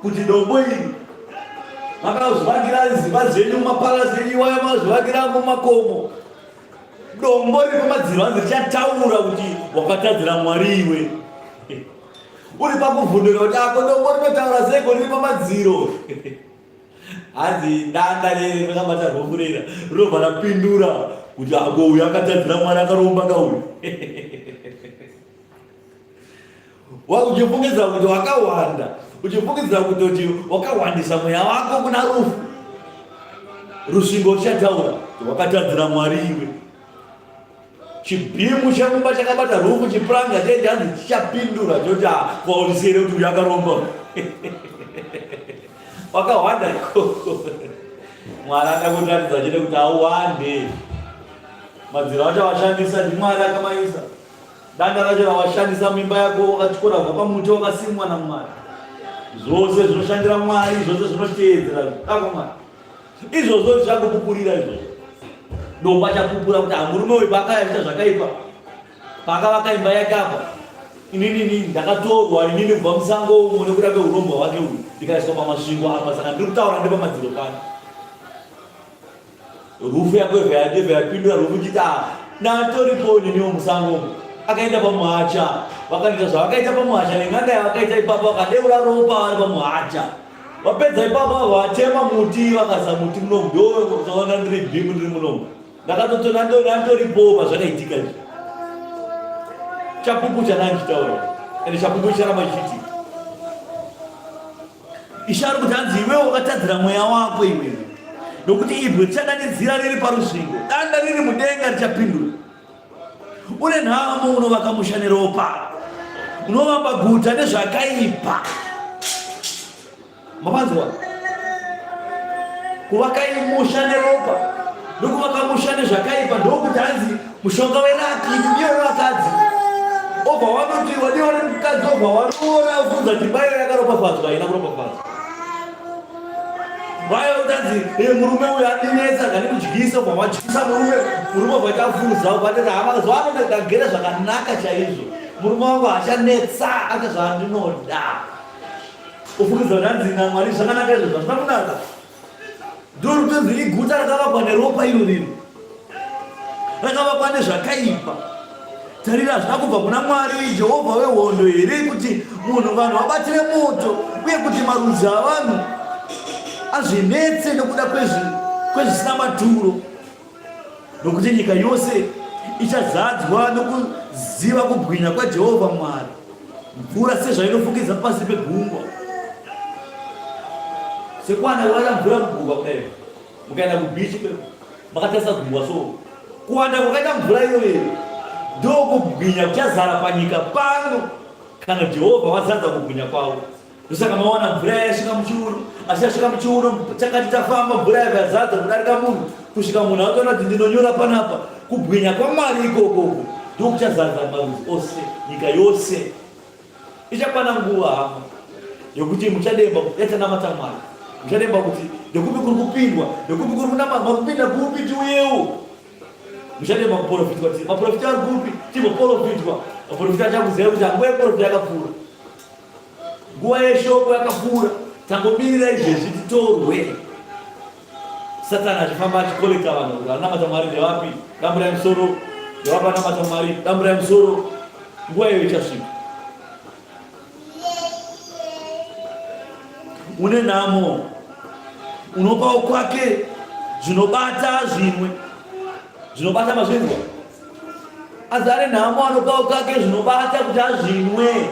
kuti dombo iri makazvivakira dzimba dzenyu mumapalasi enyu iwayo makazvivakira mumakomo. Dombo riri pamadziro hanzi richataura kuti wakatadzira Mwari iwe. Uri pakuvhundura kuti ako dombo rinotaura seiko riri pamadziro. Hanzi danda rere rakabata rwomurera rinobva rapindura kuti ako uyu akatadzira Mwari akaromba ka uyu. Uchifungidzira kuti wakawanda, uchifungidzira kutoti wakawandisa mweya wako kuna rufu. Rusvingo ruchataura kuti wakatadzira Mwari iwe. Chibhimu chemumba chakabata rufu chipuranga chete hanzi chichapindura choti ah, kwaonisere kuti uyu akaromba. Wakahwanda ikoko. Mwari akakuratidza chete kuti auwande. Madziro acho awashandisa ndiMwari akamaisa. Danda racho rawashandisa mimba yako wakatyora kubva pamuti wakasimwa naMwari. Zvose zvinoshandira Mwari, zvose zvinoteedzera kako Mwari. Izvozvo zvichakupupurira izvozvo. Dombo achapupura kuti amurume uyu paakaya zvakaipa. Paakavaka imba yake apa, inini inini ndakatorwa inini kubva musango umo nekuda kwehurombwa hwake uyu ndikaiswa pamasvingo apa saka ndiri kutaura ndiri pamadziro pano. Rufu yako yabva yapindura rufu ichiti ah, ndatoripo ininiwo musango umu. Akaenda pamuhacha, vakaita zvavakaita pamuhacha nen'anga yavakaita ipapo vakadeura ropa vari pamuhacha. Vapedza ipapo vatema muti vakaisa muti munomu ndoona ndiri bhimu ndiri munomu. Ndakatotona ndatoripowo pazvakaitika izvi. Chapupu chandandichitaura ende chapupu chicharamba chichiitika. Ishe ari kuti hanzi iwewe wakatadzira mweya wako iwewe, nokuti ibwe richadanidzira riri parusvingo, danda riri mudenga richapindura. Une nhamo unovaka musha neropa, unovamba guta nezvakaipa. Mapanzwa? Kuvaka musha neropa nokuvaka musha nezvakaipa ndokuti hanzi mushonga weraki kudiwa nevakadzi obva wanoti wadiwa nemukadzi obva waroora ubvunza kuti imba iyo yakaropafadzwa haina kuropafadzwa vaya kuti hanzi eh, murume uyu andinetsa kani kudyisa obva wadyisa murume murume obva achafuza obva atati hama zuva ano ndagere zvakanaka chaizvo murume wangu haachanetsa ake zvaandinoda Ufukidza kuti hanzi naMwari zvakanaka izvo zvazvina kunaka. Ndorutonzi iguta rakavakwa neropa iro rino. Rakavakwa nezvakaipa. Tarira hazvina kubva kuna Mwari Jehovha wehondo here kuti munhu vanhu vabatire moto uye kuti marudzi avanhu azvinetse nokuda kwezvisina maturo. Nokuti nyika yose ichazadzwa nokuziva kubwinya kwaJehovha Mwari, mvura sezvainofukidza pasi pegungwa. Sekuwana kwakaita mvura mugungwa kudai, mukaenda kubhichi makatarisa gungwa so, kuwanda kwakaita mvura iyoyo, Ndokubwinya kuchazara panyika pano kana Jehovha wazadza kubwinya kwavo. Ndosaka maona mvura yasvika muchiuno, asi yasvika muchiuno chakati tafamba mvura yabva yazadza kudarika munhu kusvika munhu atoona kuti ndinonyora panapa. Kubwinya kwaMwari ikoko uko ndokuchazadza marudzi ose, nyika yose. Ichakwana nguva hama yekuti muchademba kuti dai tanamata Mwari. Muchademba kuti ndekupi kuri kupindwa, ndekupi kuri kunamata, makupinda kupi tiuyewo. Muchademba kuprofitwa kuti maprofita ari kupi, timboprofitwa. Maprofita achakuziva kuti nguva yeprofita yakapfuura. Nguva yeshoko yakapfuura, tangomirira izvezvi titorwe. Satani achifamba achikolekta vanhu kuti vanamata Mwari ndevapi, damburai musoro, ndevapi vanamata Mwari, damburai musoro. Nguva iyo ichasvika. Une nhamo, unopawo kwake zvinobata zvimwe zvinobata mazvinzwa azare nhamo anopawo kake zvinobata kuti azvinwe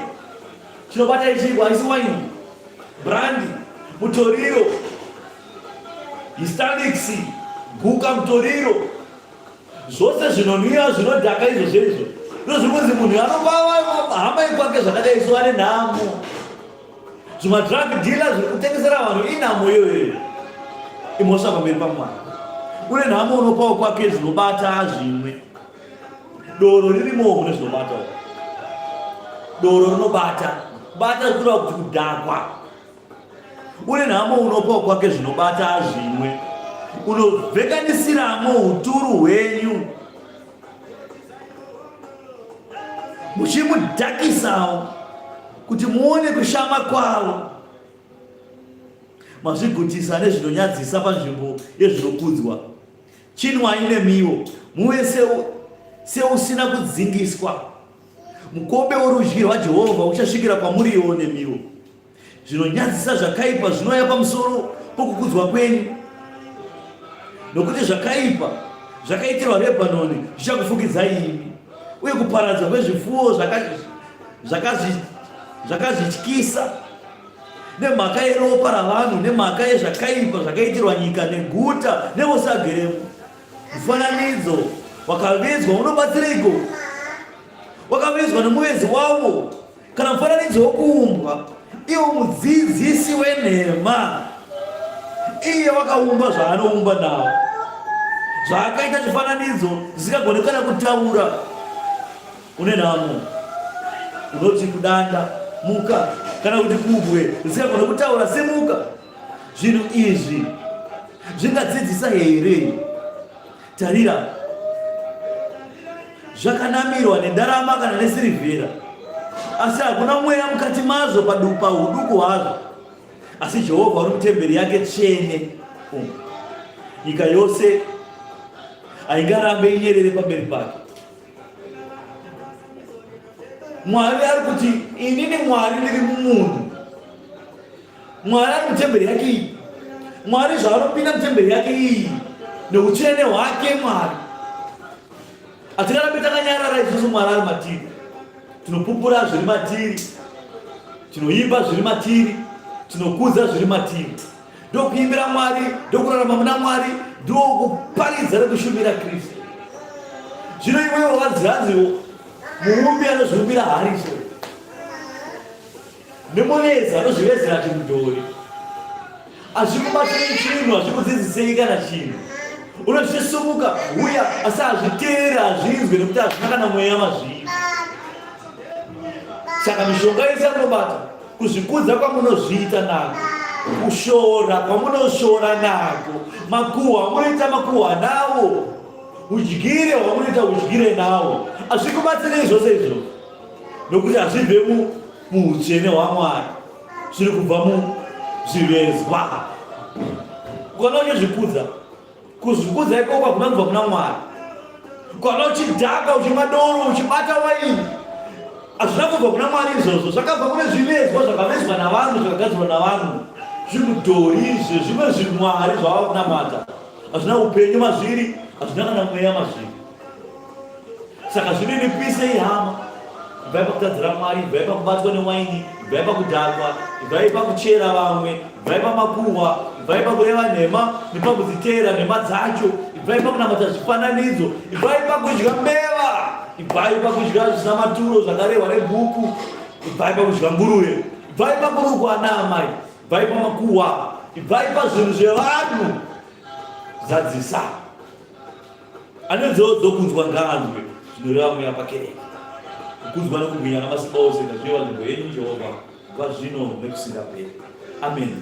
chinobata ichiko haisi waini brandi mutoriro histanix guka mutoriro zvose zvinonwiwa zvinodhaka izvozvo izvo ndozviri kunzi munhu anopa hama yekwake zvakadai so ane nhamo Zvimadrug dealer zviri kutengesera vanhu inhamo iyoyo imhosva pamberi pamwari. Une nhamo unopawo kwake zvinobata zvimwe. Doro ririmowo mune zvinobata. Doro rinobata. Bata kureva kuti kudhakwa. Une nhamo unopawo kwake zvinobata zvimwe. Unovhenganisiramo uturu hwenyu. Muchimudhakisawo kuti muone kushama kwavo. Mazvigutisa nezvinonyadzisa panzvimbo yezvinokudzwa. Chinwai nemiwo, muve seusina kudzingiswa. Mukombe worudyi rwaJehovha uchasvikira kwamuriwo nemiwo. Zvinonyadzisa zvakaipa zvinouya pamusoro pokukudzwa kwenyu, nokuti zvakaipa zvakaitirwa Rebhanoni zvichakufukidzai imi, uye kuparadzwa kwezvipfuwo zvakazvityisa nemhaka yeropa ravanhu, nemhaka yezvakaipa zvakaitirwa nyika neguta nevose ageremo. Mufananidzo wakavezwa unobatsireiko? Wakavezwa nomuvezi wawo kana mufananidzo wokuumbwa, iwo mudzidzisi wenhema, iye wakaumba zvaanoumba nawo, zvaakaita chifananidzo zvisingagoni kana kutaura. Une nhamo unoti kudanda muka, kana kuti kubwe risingagoni kutaura simuka. Zvinhu izvi zvingadzidzisa here? Tarira, zvakanamirwa nendarama kana nesirivhera, asi hakuna mweya mukati mazvo pahuduku hwazvo. Asi Jehovha uri mutemberi yake tsvene. Nyika yose haingarambe inyerere pamberi pake. Mwari ari kuti inini Mwari ndiri mumunhu. Mwari ari mutemberi yake iyi. Mwari zvaanopinda mutemberi yake iyi neutsvene hwake Mwari. Hatingarambe takanyarara isusu Mwari ari matiri. Tinopupura zviri matiri. Tinoimba zviri matiri. Tinokudza zviri matiri. Ndokuimbira Mwari, ndokurarama muna Mwari, ndokuparidza nekushumira Kristu. Zvino iwewe wanzi hanzi muumbi anozviumbira hariso. Nemuvezi anozvivezera chimudhori. Hazvikubatsirei chinhu, hazvikudzidzisei kana chinhu. Unozvisumuka huya, asi hazviteereri, hazvinzwe nekuti hazvina kana mweya mazviri. Saka mishonga yese yamunobata, kuzvikudza kwamunozviita nako, kushora kwamunoshora nako, makuhwa amunoita makuhwa nawo, udyire hwamunoita udyire nawo, hazvikubatsirei zvose izvozvo nokuti hazvibve Muutsvene hwaMwari zviri kubva muzvivezwa. Ukaona uchizvikudza, kuzvikudza ikoko hakuna kubva kuna Mwari. Ukaona uchidhaka, uchimwa doro, uchibata waini, hazvina kubva kuna Mwari izvozvo, zvakabva kune zvivezwa zvakavezwa navanhu, zvakagadzirwa navanhu, zvimudhori izvi, zvimwe zvimwari zvavava kunamata, hazvina upenyu mazviri, hazvina kana mweya mazviri. Saka zvininipisei hama, ibvai pakutadzira Mwari, ibvai pakubatwa newaini, ibvai pakudhakwa, ibvai pakuchera vamwe, ibvai pamakuhwa, ibvai pakureva nhema nepakudziteera nhema dzacho, ibvai pakunamata zvifananidzo, ibvai pakudya mbeva. Ibvai pakudya zvisina maturo zvakarehwa nebhuku. Ibvai pakudya nguruve. Ibvai pakurukwa ana amai. Ibvai pamakuhwa. Ibvai pazvinhu zvevanhu. Zadzisa. Ane nzeve dzokunzwa ngaanzwe zvinoreva mweya pakereke. Kukunzwa nokubwinya namasimba ose ngazvive panzvimbo yenyu Jehovha kubva zvino nekusingaperi. Amen.